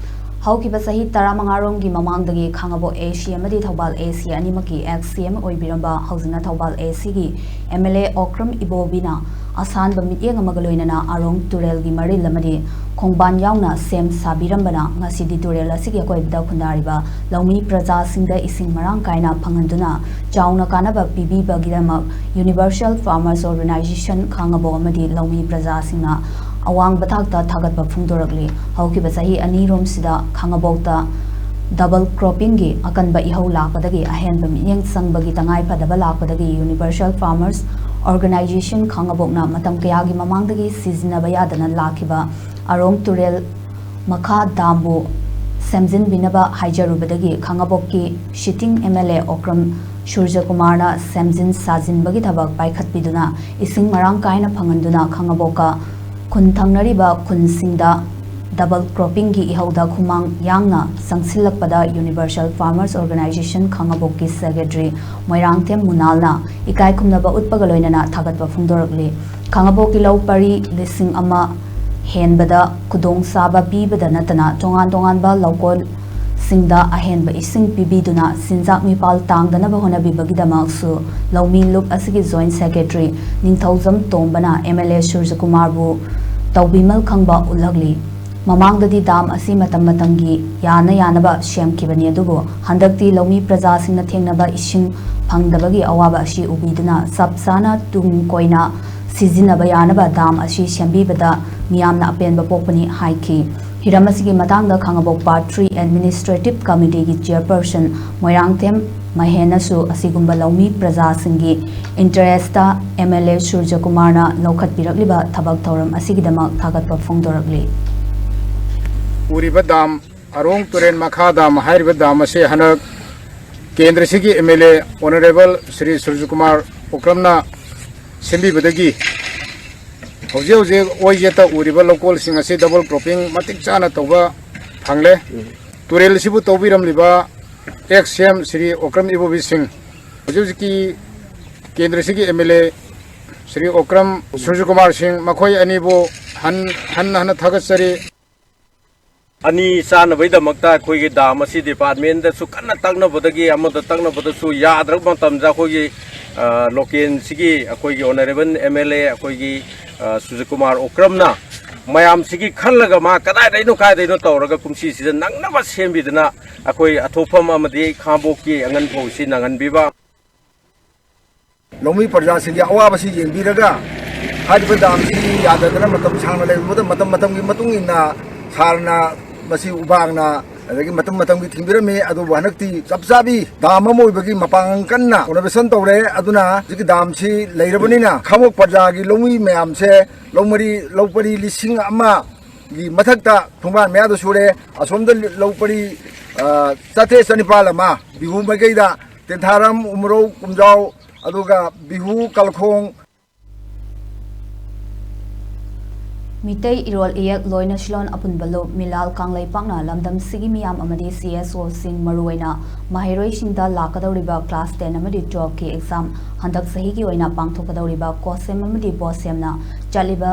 ꯍꯧꯈꯤꯕ ꯆꯍꯤ ꯇꯔꯥꯃꯉꯥꯔꯣꯝꯒꯤ ꯃꯃꯥꯡꯗꯒꯤ ꯈꯥꯉꯕꯣꯛ A C ꯑꯃꯗꯤ ꯊꯧꯕꯥꯜ A C ꯑꯅꯤꯃꯛꯀꯤ ex C M ꯑꯣꯏꯕꯤꯔꯝꯕ, ꯍꯧꯖꯤꯛꯅ ꯊꯧꯕꯥꯜ A C ꯒꯤ M L A ꯑꯣꯀ꯭ꯔꯝ ꯏꯕꯣꯕꯤꯅ ꯑꯁꯥꯟꯕ ꯃꯤꯠꯌꯦꯡ ꯑꯃꯒ ꯂꯣꯏꯅꯅ ꯑꯔꯣꯡ ꯇꯨꯔꯦꯜꯒꯤ ꯃꯔꯤꯜ ꯑꯃꯗꯤ ꯈꯣꯡꯕꯥꯟ ꯌꯥꯎꯅ ꯁꯦꯝ ꯁꯥꯕꯤꯔꯝꯕꯅ ꯉꯁꯤꯗꯤ ꯇꯨꯔꯦꯜ ꯑꯁꯤꯒꯤ ꯑꯀꯣꯏꯕꯗ ꯈꯨꯟꯗꯥꯔꯤꯕ ꯂꯧꯃꯤ ꯄ꯭ꯔꯖꯥꯁꯤꯡꯗ ꯏꯁꯤꯡ ꯃꯔꯥꯡ ꯀꯥꯏꯅ ꯐꯪꯍꯟꯗꯨꯅ ꯆꯥꯎꯅ ꯀꯥꯟꯅꯕ ꯄꯤꯕꯤꯕꯒꯤꯗꯃꯛ Universal Farmers Organization ꯈꯥꯉꯕꯣꯛ ꯑꯃꯗꯤ ꯂꯧꯃꯤ ꯄ꯭ꯔꯖꯥꯁꯤꯡꯅ ꯑꯋꯥꯡꯕ ꯊꯥꯛꯇ ꯊꯥꯒꯠꯄ ꯐꯣꯡꯗꯣꯔꯛꯂꯤ꯫ ꯍꯧꯈꯤꯕ ꯆꯍꯤ ꯑꯅꯤꯔꯣꯝꯁꯤꯗ ꯈꯥꯉꯕꯣꯛꯇ double croppingꯒꯤ ꯑꯀꯟꯕ ꯏꯍꯧ ꯂꯥꯛꯄꯗꯒꯤ ꯑꯍꯦꯟꯕ ꯃꯤꯠꯌꯦꯡ ꯆꯪꯕꯒꯤ ꯇꯉꯥꯏ ꯐꯗꯕ ꯂꯥꯛꯄꯗꯒꯤ Universal Farmers Organization ꯈꯥꯉꯕꯣꯛꯅ ꯃꯇꯝ ꯀꯌꯥꯒꯤ ꯃꯃꯥꯡꯗꯒꯤ ꯁꯤꯖꯤꯟꯅꯕ ꯌꯥꯗꯅ ꯂꯥꯛꯈꯤꯕ ꯑꯔꯣꯡ ꯇꯨꯔꯦꯜ ꯃꯈꯥ ꯗꯥꯝꯕꯨ ꯁꯦꯝꯖꯤꯟꯕꯤꯅꯕ ꯍꯥꯏꯖꯔꯨꯕꯗꯒꯤ ꯈꯥꯉꯕꯣꯛꯀꯤ sitting M L A Okram ꯁꯨꯔꯖꯀꯨꯃꯥꯔꯅ ꯁꯦꯝꯖꯤꯟ ꯁꯥꯖꯤꯟꯕꯒꯤ ꯊꯕꯛ ꯄꯥꯏꯈꯠꯄꯤꯗꯨꯅ ꯏꯁꯤꯡ ꯃꯔꯥꯡ ꯀꯥꯏꯅ ꯐꯪꯍꯟꯗꯨꯅ ꯈꯥꯉꯕꯣꯛꯀ ꯈꯨꯟ ꯊꯪꯅꯔꯤꯕ ꯈꯨꯟꯁꯤꯡꯗ double croppingꯒꯤ ꯏꯍꯧꯗ ꯈꯨꯃꯥꯡ ꯌꯥꯡꯅ ꯆꯪꯁꯤꯜꯂꯛꯄꯗ Universal Farmers Organization ꯈꯥꯉꯕꯣꯛꯀꯤ secretary Moirangthem ꯃꯨꯅꯥꯜꯅ ꯏꯀꯥꯏ ꯈꯨꯝꯅꯕ ꯎꯠꯄꯒ ꯂꯣꯏꯅꯅ ꯊꯥꯒꯠꯄ ꯐꯣꯡꯗꯣꯔꯛꯂꯤ꯫ ꯈꯥꯉꯕꯣꯛꯀꯤ ꯂꯧ ꯄꯔꯤ ꯂꯤꯁꯤꯡ ꯑꯃ ꯍꯦꯟꯕꯗ ꯈꯨꯗꯣꯡꯆꯥꯕ ꯄꯤꯕꯗ ꯅꯠꯇꯅ ꯇꯣꯉꯥꯟ ꯇꯣꯉꯥꯟꯕ ꯂꯧꯀꯣꯜ ꯁꯤꯡꯗ ꯑꯍꯦꯟꯕ ꯏꯁꯤꯡ ꯄꯤꯕꯤꯗꯨꯅ ꯆꯤꯟꯖꯥꯛ ꯃꯤꯄꯥꯜ ꯇꯥꯡꯗꯅꯕ ꯍꯣꯠꯅꯕꯤꯕꯒꯤꯗꯃꯛꯁꯨ ꯂꯧꯃꯤ ꯂꯨꯞ ꯑꯁꯤꯒꯤ ꯖꯣꯏꯟꯠ ꯁꯦꯀ꯭ꯔꯦꯇꯔꯤ ꯅꯤꯡꯊꯧꯖꯝ ꯇꯣꯝꯕꯅ ꯑꯦꯝ ꯑꯦꯜ ꯑꯦ ꯁꯨꯔꯖꯀꯨꯃꯥꯔꯕꯨ ꯇꯧꯕꯤꯃꯜ ꯈꯪꯕ ꯎꯠꯂꯛꯂꯤ꯫ ꯃꯃꯥꯡꯗꯗꯤ ꯗꯥꯝ ꯑꯁꯤ ꯃꯇꯝ ꯃꯇꯝꯒꯤ ꯌꯥꯅ ꯌꯥꯅꯕ ꯁꯦꯝꯈꯤꯕꯅꯤ, ꯑꯗꯨꯕꯨ ꯍꯟꯗꯛꯇꯤ ꯂꯧꯃꯤ ꯄ꯭ꯔꯖꯥꯁꯤꯡꯅ ꯊꯦꯡꯅꯕ ꯏꯁꯤꯡ ꯐꯪꯗꯕꯒꯤ ꯑꯋꯥꯕ ꯑꯁꯤ ꯎꯕꯤꯗꯨꯅ ꯆꯞ ꯆꯥꯅ ꯇꯨꯡ ꯀꯣꯏꯅ ꯁꯤꯖꯤꯟꯅꯕ ꯌꯥꯅꯕ ꯗꯥꯝ ꯑꯁꯤ ꯁꯦꯝꯕꯤꯕꯗ ꯃꯤꯌꯥꯝꯅ ꯑꯄꯦꯟꯕ ꯄꯣꯛꯄꯅꯤ ꯍꯥꯏꯈꯤ꯫ ꯍꯤꯔꯝ ꯑꯁꯤꯒꯤ ꯃꯇꯥꯡꯗ ꯈꯥꯉꯕꯣꯛ ꯄꯥꯔꯠ ꯊ꯭ꯔꯤ ꯑꯦꯗꯃꯤꯅꯤꯁꯇ꯭ꯔꯦꯇꯤꯚ ꯀꯃꯤꯇꯤꯒꯤ ꯆꯤꯌꯔꯄꯔꯁꯟ ꯃꯣꯏꯔꯥꯡꯊꯦꯝ ꯃꯍꯦꯟꯅꯁꯨ ꯑꯁꯤꯒꯨꯝꯕ ꯂꯧꯃꯤ ꯄ꯭ꯔꯖꯥꯁꯤꯡꯒꯤ ꯏꯟꯇꯔꯦꯁꯇ ꯑꯦꯝ ꯑꯦꯜ ꯑꯦ ꯁꯨꯔꯖꯀꯨꯃꯥꯔꯅ ꯂꯧꯈꯠꯄꯤꯔꯛꯂꯤꯕ ꯊꯕꯛ ꯊꯧꯔꯝ ꯑꯁꯤꯒꯤꯗꯃꯛ ꯊꯥꯒꯠꯄ ꯐꯣꯡꯗꯣꯔꯛꯂꯤ꯫ ꯎꯔꯤꯕ ꯗꯥꯝ, ꯑꯔꯣꯡ ꯇꯨꯔꯦꯜ ꯃꯈꯥ ꯗꯥꯝ ꯍꯥꯏꯔꯤꯕ ꯗꯥꯝ ꯑꯁꯤ ꯍꯟꯗꯛ ꯀꯦꯟꯗ꯭ꯔꯁꯤꯒꯤ M L A honourable Shri Surajkumar ꯎꯀ꯭ꯔꯝꯅ ꯁꯦꯝꯕꯤꯕꯗꯒꯤ ꯍꯧꯖꯤꯛ ꯍꯧꯖꯤꯛ ꯑꯣꯏ ꯌꯦꯠꯇ ꯎꯔꯤꯕ ꯂꯧꯀꯣꯜꯁꯤꯡ ꯑꯁꯤ ꯗꯕꯜ ꯀ꯭ꯔꯣꯞꯄꯤꯡ ꯃꯇꯤꯛ ꯆꯥꯅ ꯇꯧꯕ ꯐꯪꯂꯦ꯫ ꯇꯨꯔꯦꯜ ꯑꯁꯤꯕꯨ ꯇꯧꯕꯤꯔꯝꯂꯤꯕ ex C M Shri Okram Ibobi Singh, ꯍꯧꯖꯤꯛ ꯍꯧꯖꯤꯛꯀꯤ ꯀꯦꯟꯗ꯭ꯔꯁꯤꯒꯤ M L A Shri Okram Surajkumar Singh, ꯃꯈꯣꯏ ꯑꯅꯤꯕꯨ ꯍꯟ-, ꯍꯟꯅ ꯍꯟꯅ ꯊꯥꯒꯠꯆꯔꯤ꯫ ꯑꯅꯤ ꯆꯥꯅꯕꯒꯤꯗꯃꯛꯇ ꯑꯩꯈꯣꯏꯒꯤ ꯗꯥꯝ ꯑꯁꯤ ꯗꯤꯄꯥꯔꯠꯃꯦꯟꯗꯁꯨ ꯀꯟꯅ ꯇꯛꯅꯕꯗꯒꯤ ꯑꯃꯗ ꯇꯛꯅꯕꯗꯁꯨ ꯌꯥꯗ꯭ꯔꯕ ꯃꯇꯝꯗ ꯑꯩꯈꯣꯏꯒꯤ, ꯑ, ꯂꯣꯀꯦꯜꯁꯤꯒꯤ ꯑꯩꯈꯣꯏꯒꯤ ꯑꯣꯅꯔꯦꯕꯜ ꯑꯦꯝ ꯑꯦꯜ ꯑꯦ ꯑꯩꯈꯣꯏꯒꯤ, ꯑ, ꯁꯨꯔꯖꯀꯨꯃꯥꯔ ꯑꯣꯀ꯭ꯔꯝꯅ ꯃꯌꯥꯝꯁꯤꯒꯤ ꯈꯜꯂꯒ ꯃꯥ ꯀꯗꯥꯏꯗꯩꯅꯣ ꯀꯥꯏꯗꯩꯅꯣ ꯇꯧꯔꯒ ꯀꯨꯝꯁꯤꯁꯤꯗ ꯅꯪꯅꯕ ꯁꯦꯝꯕꯤꯗꯅ ꯑꯩꯈꯣꯏ ꯑꯊꯣꯛꯐꯝ ꯑꯃꯗꯤ ꯈꯥꯉꯕꯣꯛꯀꯤ ꯑꯉꯟꯐꯧꯁꯤ ꯅꯪꯍꯟꯕꯤꯕ꯫ ꯂꯧꯃꯤ ꯄ꯭ꯔꯖꯥꯁꯤꯡꯒꯤ ꯑꯋꯥꯕꯁꯤ ꯌꯦꯡꯕꯤꯔꯒ ꯍꯥꯏꯔꯤꯕ ꯗꯥꯝꯁꯤ ꯌꯥꯗꯗꯅ ꯃꯇꯝ ꯁꯥꯡꯅ ꯂꯩꯔꯨꯕꯗ ꯃꯇꯝ ꯃꯇꯝꯒꯤ ꯃꯇꯨꯡ ꯏꯟꯅ ꯁꯥꯔꯅ ꯃꯁꯤ ꯎꯕꯥꯡꯅ ꯑꯗꯒꯤ ꯃꯇꯝ ꯃꯇꯝꯒꯤ ꯊꯤꯡꯕꯤꯔꯝꯃꯤ꯫ ꯑꯗꯨꯕꯨ ꯍꯟꯗꯛꯇꯤ ꯆꯞ ꯆꯥꯕꯤ ꯗꯥꯝ ꯑꯃ ꯑꯣꯏꯕꯒꯤ ꯃꯄꯥꯡꯒꯜ ꯀꯟꯅ ꯔꯤꯅꯣꯚꯦꯁꯟ ꯇꯧꯔꯦ꯫ ꯑꯗꯨꯅ ꯍꯧꯖꯤꯛꯀꯤ ꯗꯥꯝꯁꯤ ꯂꯩꯔꯕꯅꯤꯅ ꯈꯥꯉꯕꯣꯛ ꯄ꯭ꯔꯖꯥꯒꯤ ꯂꯧꯃꯤ ꯃꯌꯥꯝꯁꯦ ꯂꯧ ꯃꯔꯤ, ꯂꯧ ꯄꯔꯤ ꯂꯤꯁꯤꯡ ꯑꯃꯒꯤ ꯃꯊꯛꯇ ꯈꯣꯡꯕꯥꯟ ꯃꯌꯥꯗ ꯁꯨꯔꯦ꯫ ꯑꯁꯣꯝꯗ ꯂꯧ ꯄꯔꯤ, ꯑ, ꯆꯥꯇ꯭ꯔꯦꯠ ꯆꯅꯤꯄꯥꯜ ꯑꯃ ꯕꯤꯍꯨ ꯃꯥꯏꯀꯩꯗ ꯇꯦꯟꯊꯥꯔꯝ, ꯎꯃꯔꯧ, ꯀꯨꯝꯖꯥꯎ, ꯑꯗꯨꯒ ꯕꯤꯍꯨ, ꯀꯜꯈꯣꯡ꯫ ꯃꯤꯇꯩ ꯏꯔꯣꯜ ꯏꯌꯦꯛ ꯂꯣꯏꯅ ꯁꯤꯂꯣꯟ ꯑꯄꯨꯟꯕ ꯂꯨꯞ ꯃꯤꯂꯥꯜ ꯀꯥꯡꯂꯩꯄꯥꯛꯅ ꯂꯝꯗꯝꯁꯤꯒꯤ ꯃꯤꯌꯥꯝ ꯑꯃꯗꯤ ꯁꯤ ꯑꯦꯁ ꯑꯣꯁꯤꯡ, ꯃꯔꯨꯑꯣꯏꯅ ꯃꯍꯩꯔꯣꯏꯁꯤꯡꯗ ꯂꯥꯛꯀꯗꯧꯔꯤꯕ ꯀ꯭ꯂꯥꯁ ꯇꯦꯟ ꯑꯃꯗꯤ ꯇꯨꯋꯦꯜꯐꯀꯤ ꯑꯦꯛꯖꯥꯝ ꯍꯟꯗꯛ ꯆꯍꯤꯒꯤ ꯑꯣꯏꯅ ꯄꯥꯡꯊꯣꯛꯀꯗꯧꯔꯤꯕ ꯀꯣꯁꯦꯝ ꯑꯃꯗꯤ ꯕꯣꯁꯦꯝꯅ ꯆꯠꯂꯤꯕ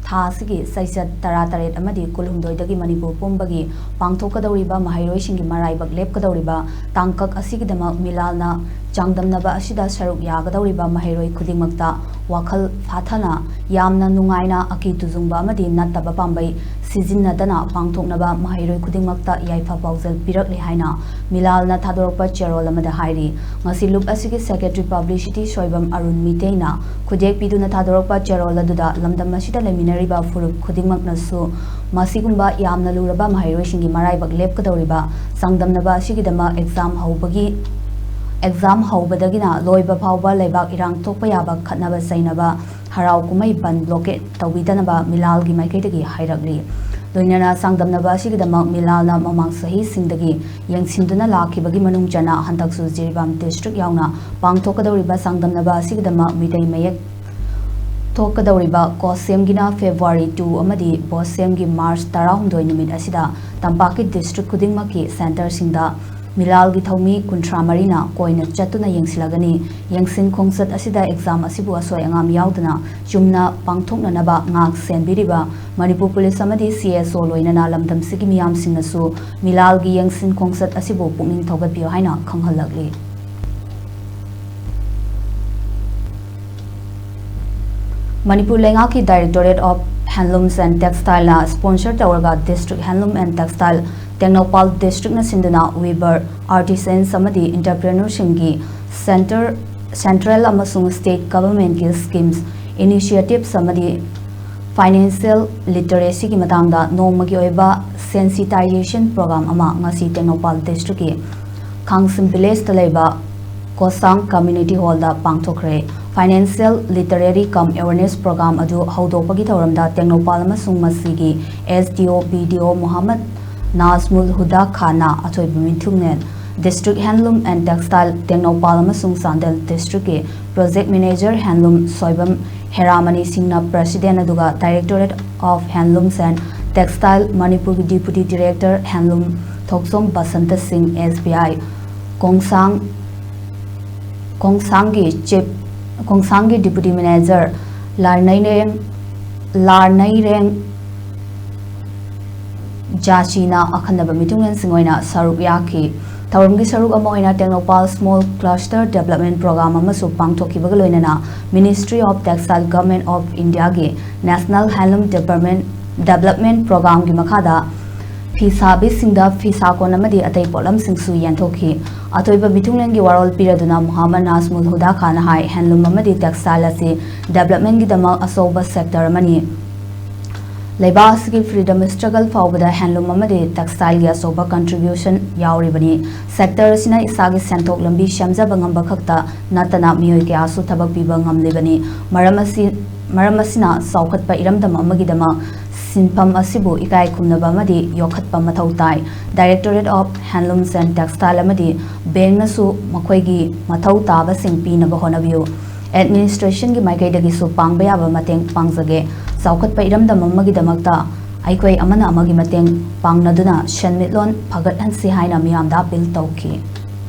ꯊꯥ ꯑꯁꯤꯒꯤ ꯆꯩꯆꯠ ꯇꯔꯥꯇꯔꯦꯠ ꯑꯃꯗꯤ ꯀꯨꯟꯍꯨꯝꯗꯣꯏꯗꯒꯤ ꯃꯅꯤꯄꯨꯔ ꯄꯨꯝꯕꯒꯤ ꯄꯥꯡꯊꯣꯛꯀꯗꯧꯔꯤꯕ ꯃꯍꯩꯔꯣꯏꯁꯤꯡꯒꯤ ꯃꯔꯥꯏꯕꯛ ꯂꯦꯞꯀꯗꯧꯔꯤꯕ ꯇꯥꯡꯀꯛ ꯑꯁꯤꯒꯤꯗꯃꯛ ꯃꯤꯂꯥꯜꯅ ꯆꯥꯡꯗꯝꯅꯕ ꯑꯁꯤꯗ ꯁꯔꯨꯛ ꯌꯥꯒꯗꯧꯔꯤꯕ ꯃꯍꯩꯔꯣꯏ ꯈꯨꯗꯤꯡꯃꯛꯇ ꯋꯥꯈꯜ ꯐꯥꯊꯅ ꯌꯥꯝꯅ ꯅꯨꯡꯉꯥꯏꯅ ꯑꯀꯤ ꯇꯨꯖꯨꯡꯕ ꯑꯃꯗꯤ ꯅꯠꯇꯕ ꯄꯥꯝꯕꯩ ꯁꯤꯖꯤꯟꯅꯗꯅ ꯄꯥꯡꯊꯣꯛꯅꯕ ꯃꯍꯩꯔꯣꯏ ꯈꯨꯗꯤꯡꯃꯛꯇ ꯌꯥꯏꯐ ꯄꯥꯎꯖꯦꯜ ꯄꯤꯔꯛꯂꯤ ꯍꯥꯏꯅ ꯃꯤꯂꯥꯜꯅ ꯊꯥꯗꯣꯔꯛꯄ ꯆꯦꯔꯣꯜ ꯑꯃꯗ ꯍꯥꯏꯔꯤ꯫ ꯉꯁꯤ ꯂꯨꯞ ꯑꯁꯤꯒꯤ ꯁꯦꯀ꯭ꯔꯦꯇꯔꯤ ꯄꯕ꯭ꯂꯤꯁꯤꯇꯤ ꯁꯣꯏꯕꯝ ꯑꯔꯨꯟ ꯃꯤꯇꯩꯅ ꯈꯨꯗꯦꯛ ꯄꯤꯗꯨꯅ ꯊꯥꯗꯣꯔꯛꯄ ꯆꯦꯔꯣꯜ ꯑꯗꯨꯗ ꯂꯝꯗꯝ ꯑꯁꯤꯗ ꯂꯩꯃꯤꯟꯅꯔꯤꯕ ꯐꯨꯔꯨꯞ ꯈꯨꯗꯤꯡꯃꯛꯅꯁꯨ ꯃꯁꯤꯒꯨꯝꯕ ꯌꯥꯝꯅ ꯂꯨꯔꯕ ꯃꯍꯩꯔꯣꯏꯁꯤꯡꯒꯤ ꯃꯔꯥꯏꯕꯛ ꯂꯦꯞꯀꯗꯧꯔꯤꯕ ꯆꯥꯡꯗꯝꯅꯕ ꯑꯁꯤꯒꯤꯗꯃꯛ ꯑꯦꯛꯖꯥꯝ ꯍꯧꯕꯒꯤ ꯑꯦꯛꯖꯥꯝ ꯍꯧꯕꯗꯒꯤꯅ ꯂꯣꯏꯕ ꯐꯥꯎꯕ ꯂꯩꯕꯥꯛ ꯏꯔꯥꯡ ꯊꯣꯛꯄ ꯌꯥꯕ ꯈꯠꯅꯕ ꯆꯩꯅꯕ, ꯍꯔꯥꯎ ꯀꯨꯝꯍꯩ ꯕꯟ ꯕ꯭ꯂꯣꯀꯦꯠ ꯇꯧꯕꯤꯗꯅꯕ ꯃꯤꯂꯥꯜꯒꯤ ꯃꯥꯏꯀꯩꯗꯒꯤ ꯍꯥꯏꯔꯛꯂꯤ꯫ ꯂꯣꯏꯅꯅ ꯆꯥꯡꯗꯝꯅꯕ ꯑꯁꯤꯒꯤꯗꯃꯛ ꯃꯤꯂꯥꯜꯅ ꯃꯃꯥꯡ ꯆꯍꯤꯁꯤꯡꯗꯒꯤ ꯌꯦꯡꯁꯤꯟꯗꯨꯅ ꯂꯥꯛꯈꯤꯕꯒꯤ ꯃꯅꯨꯡ ꯆꯟꯅ ꯍꯟꯗꯛꯁꯨ ꯖꯤꯔꯤꯕꯥꯝ ꯗꯤꯁꯇ꯭ꯔꯤꯛ ꯌꯥꯎꯅ ꯄꯥꯡꯊꯣꯛꯀꯗꯧꯔꯤꯕ ꯆꯥꯡꯗꯝꯅꯕ ꯑꯁꯤꯒꯤꯗꯃꯛ ꯃꯤꯇꯩ ꯃꯌꯦꯛ ꯊꯣꯛꯀꯗꯧꯔꯤꯕ ꯀꯣꯁꯦꯝꯒꯤꯅ ꯐꯦꯕ꯭ꯔꯨꯋꯥꯔꯤ ꯇꯨ ꯑꯃꯗꯤ ꯕꯣꯁꯦꯝꯒꯤ ꯃꯥꯔꯆ ꯇꯔꯥꯍꯨꯝꯗꯣꯏ ꯅꯨꯃꯤꯠ ꯑꯁꯤꯗ ꯇꯝꯄꯥꯛꯀꯤ ꯗꯤꯁꯇ꯭ꯔꯤꯛ ꯈꯨꯗꯤꯡꯃꯛꯀꯤ ꯁꯦꯟꯇꯔꯁꯤꯡꯗ ꯃꯤꯂꯥꯜꯒꯤ ꯊꯧꯃꯤ ꯀꯨꯟꯊ꯭ꯔꯥ ꯃꯔꯤꯅ ꯀꯣꯏꯅ ꯆꯠꯇꯨꯅ ꯌꯦꯡꯁꯤꯜꯂꯒꯅꯤ꯫ ꯌꯦꯡꯁꯤꯟ ꯈꯣꯡꯆꯠ ꯑꯁꯤꯗ ꯑꯦꯛꯖꯥꯝ ꯑꯁꯤꯕꯨ ꯑꯁꯣꯏ ꯑꯉꯥꯝ ꯌꯥꯎꯗꯅ ꯆꯨꯝꯅ ꯄꯥꯡꯊꯣꯛꯅꯅꯕ ꯉꯥꯛ ꯁꯦꯟꯕꯤꯔꯤꯕ ꯃꯅꯤꯄꯨꯔ ꯄꯨꯂꯤꯁ ꯑꯃꯗꯤ ꯁꯤ ꯑꯦꯁ ꯑꯣ ꯂꯣꯏꯅꯅ ꯂꯝꯗꯝꯁꯤꯒꯤ ꯃꯤꯌꯥꯝꯁꯤꯡꯅꯁꯨ ꯃꯤꯂꯥꯜꯒꯤ ꯌꯦꯡꯁꯤꯟ ꯈꯣꯡꯆꯠ ꯑꯁꯤꯕꯨ ꯄꯨꯛꯅꯤꯡ ꯊꯧꯒꯠꯄꯤꯌꯨ ꯍꯥꯏꯅ ꯈꯪꯍꯜꯂꯛꯂꯤ꯫ ꯃꯅꯤꯄꯨꯔ ꯂꯩꯉꯥꯛꯀꯤ Directorate of Handlooms and Textileꯅ sponsor ꯇꯧꯔꯒ District Handloom and Textile Tengnoupal ꯗꯤꯁꯇ꯭ꯔꯤꯛꯅ ꯁꯤꯟꯗꯨꯅ weaver, artisans ꯑꯃꯗꯤ entrepreneurꯁꯤꯡꯒꯤ center, central ꯑꯃꯁꯨꯡ state governmentꯀꯤ schemes, initiatives ꯑꯃꯗꯤ financial literacyꯒꯤ ꯃꯇꯥꯡꯗ ꯅꯣꯡꯃꯒꯤ ꯑꯣꯏꯕ sensitization program ꯑꯃ ꯉꯁꯤ ꯇꯦꯡꯅꯧꯄꯥꯜ ꯗꯤꯁꯇ꯭ꯔꯤꯛꯀꯤ ꯈꯥꯡꯁꯤꯝ ꯚꯤꯂꯦꯖꯇ ꯂꯩꯕ ꯀꯣꯁꯥꯡ ꯀꯝꯃ꯭ꯌꯨꯅꯤꯇꯤ ꯍꯣꯜꯗ ꯄꯥꯡꯊꯣꯛꯈ꯭ꯔꯦ꯫ Financial literacy cum awareness program ꯑꯗꯨ ꯍꯧꯗꯣꯛꯄꯒꯤ ꯊꯧꯔꯝꯗ ꯇꯦꯡꯅꯧꯄꯥꯜ ꯑꯃꯁꯨꯡ ꯃꯁꯤꯒꯤ S D O, B D O ꯃꯨꯍꯝꯃꯗ ꯅꯥꯖꯃꯨꯜ ꯍꯨꯗꯥ ꯈꯥꯟꯅ ꯑꯊꯣꯏꯕ ꯃꯤꯊꯨꯡꯂꯦꯟ, District Handloom and Textile Tengnoupal ꯑꯃꯁꯨꯡ ꯆꯥꯟꯗꯦꯜ ꯗꯤꯁꯇ꯭ꯔꯤꯛꯀꯤ Project Manager Handloom ꯁꯣꯏꯕꯝ ꯍꯦꯔꯥꯃꯅꯤ ꯁꯤꯡꯅ President ꯑꯗꯨꯒ Directorate of Handlooms and Textile ꯃꯅꯤꯄꯨꯔꯒꯤ Deputy Director Handloom ꯊꯣꯛꯆꯣꯝ ꯕꯁꯟꯇ ꯁꯤꯡ, S B I ꯀꯣꯡꯁꯥꯡ, ꯀꯣꯡꯁꯥꯡꯒꯤ Chief, ꯀꯣꯡꯁꯥꯡꯒꯤ Deputy Manager ꯂꯥꯔꯅꯩꯂꯦꯡ ꯂꯥꯔꯅꯩꯔꯦꯡ ꯖꯥꯁꯤꯅ ꯑꯈꯟꯅꯕ ꯃꯤꯊꯨꯡꯂꯦꯟꯁꯤꯡ ꯑꯣꯏꯅ ꯁꯔꯨꯛ ꯌꯥꯈꯤ꯫ ꯊꯧꯔꯝꯒꯤ ꯁꯔꯨꯛ ꯑꯃ ꯑꯣꯏꯅ Tengnoupal Small Cluster Development Program ꯑꯃꯁꯨ ꯄꯥꯡꯊꯣꯛꯈꯤꯕꯒ ꯂꯣꯏꯅꯅ Ministry of Textile, Government of Indiaꯒꯤ National Handloom Development, Development Programꯒꯤ ꯃꯈꯥꯗ ꯐꯤ ꯁꯥꯕꯤꯁꯤꯡꯗ ꯐꯤ ꯁꯥꯀꯣꯟ ꯑꯃꯗꯤ ꯑꯇꯩ ꯄꯣꯠꯂꯝꯁꯤꯡꯁꯨ ꯌꯦꯟꯊꯣꯛꯈꯤ꯫ ꯑꯊꯣꯏꯕ ꯃꯤꯊꯨꯡꯂꯦꯟꯒꯤ ꯋꯥꯔꯣꯜ ꯄꯤꯔꯗꯨꯅ ꯃꯨꯍꯝꯃꯗ ꯅꯥꯖꯃꯨꯜ ꯍꯨꯗꯥ ꯈꯥꯟꯅ ꯍꯥꯏ, handloom ꯑꯃꯗꯤ textile ꯑꯁꯤ developmentꯒꯤꯗꯃꯛ ꯑꯆꯧꯕ sector ꯑꯃꯅꯤ꯫ ꯂꯩꯕꯥꯛ ꯑꯁꯤꯒꯤ freedom struggle ꯐꯥꯎꯕꯗ handloom ꯑꯃꯗꯤ textileꯒꯤ ꯑꯆꯧꯕ contribution ꯌꯥꯎꯔꯤꯕꯅꯤ꯫ Sector ꯑꯁꯤꯅ ꯏꯁꯥꯒꯤ ꯁꯦꯟꯊꯣꯛ ꯂꯝꯕꯤ ꯁꯦꯝꯖꯕ ꯉꯝꯕ ꯈꯛꯇ ꯅꯠꯇꯅ ꯃꯤꯑꯣꯏ ꯀꯌꯥꯁꯨ ꯊꯕꯛ ꯄꯤꯕ ꯉꯝꯂꯤꯕꯅꯤ꯫ ꯃꯔꯝ ꯑꯁꯤ, ꯃꯔꯝ ꯑꯁꯤꯅ ꯆꯥꯎꯈꯠꯄ ꯏꯔꯝꯗꯝ ꯑꯃꯒꯤꯗꯃꯛ ꯁꯤꯟꯐꯝ ꯑꯁꯤꯕꯨ ꯏꯀꯥꯏ ꯈꯨꯝꯅꯕ ꯑꯃꯗꯤ ꯌꯣꯛꯈꯠꯄ ꯃꯊꯧ ꯇꯥꯏ꯫ Directorate of Handlooms and Textile ꯑꯃꯗꯤ bankꯅꯁꯨ ꯃꯈꯣꯏꯒꯤ ꯃꯊꯧ ꯇꯥꯕꯁꯤꯡ ꯄꯤꯅꯕ ꯍꯣꯠꯅꯕꯤꯌꯨ꯫ Administrationꯒꯤ ꯃꯥꯏꯀꯩꯗꯒꯤꯁꯨ ꯄꯥꯡꯕ ꯌꯥꯕ ꯃꯇꯦꯡ ꯄꯥꯡꯖꯒꯦ꯫ ꯆꯥꯎꯈꯠꯄ ꯏꯔꯝꯗꯝ ꯑꯃꯒꯤꯗꯃꯛꯇ ꯑꯩꯈꯣꯏ ꯑꯃꯅ ꯑꯃꯒꯤ ꯃꯇꯦꯡ ꯄꯥꯡꯅꯗꯨꯅ ꯁꯦꯟꯃꯤꯠꯂꯣꯟ ꯐꯒꯠꯍꯟꯁꯤ ꯍꯥꯏꯅ ꯃꯤꯌꯥꯝꯗ appeal ꯇꯧꯈꯤ꯫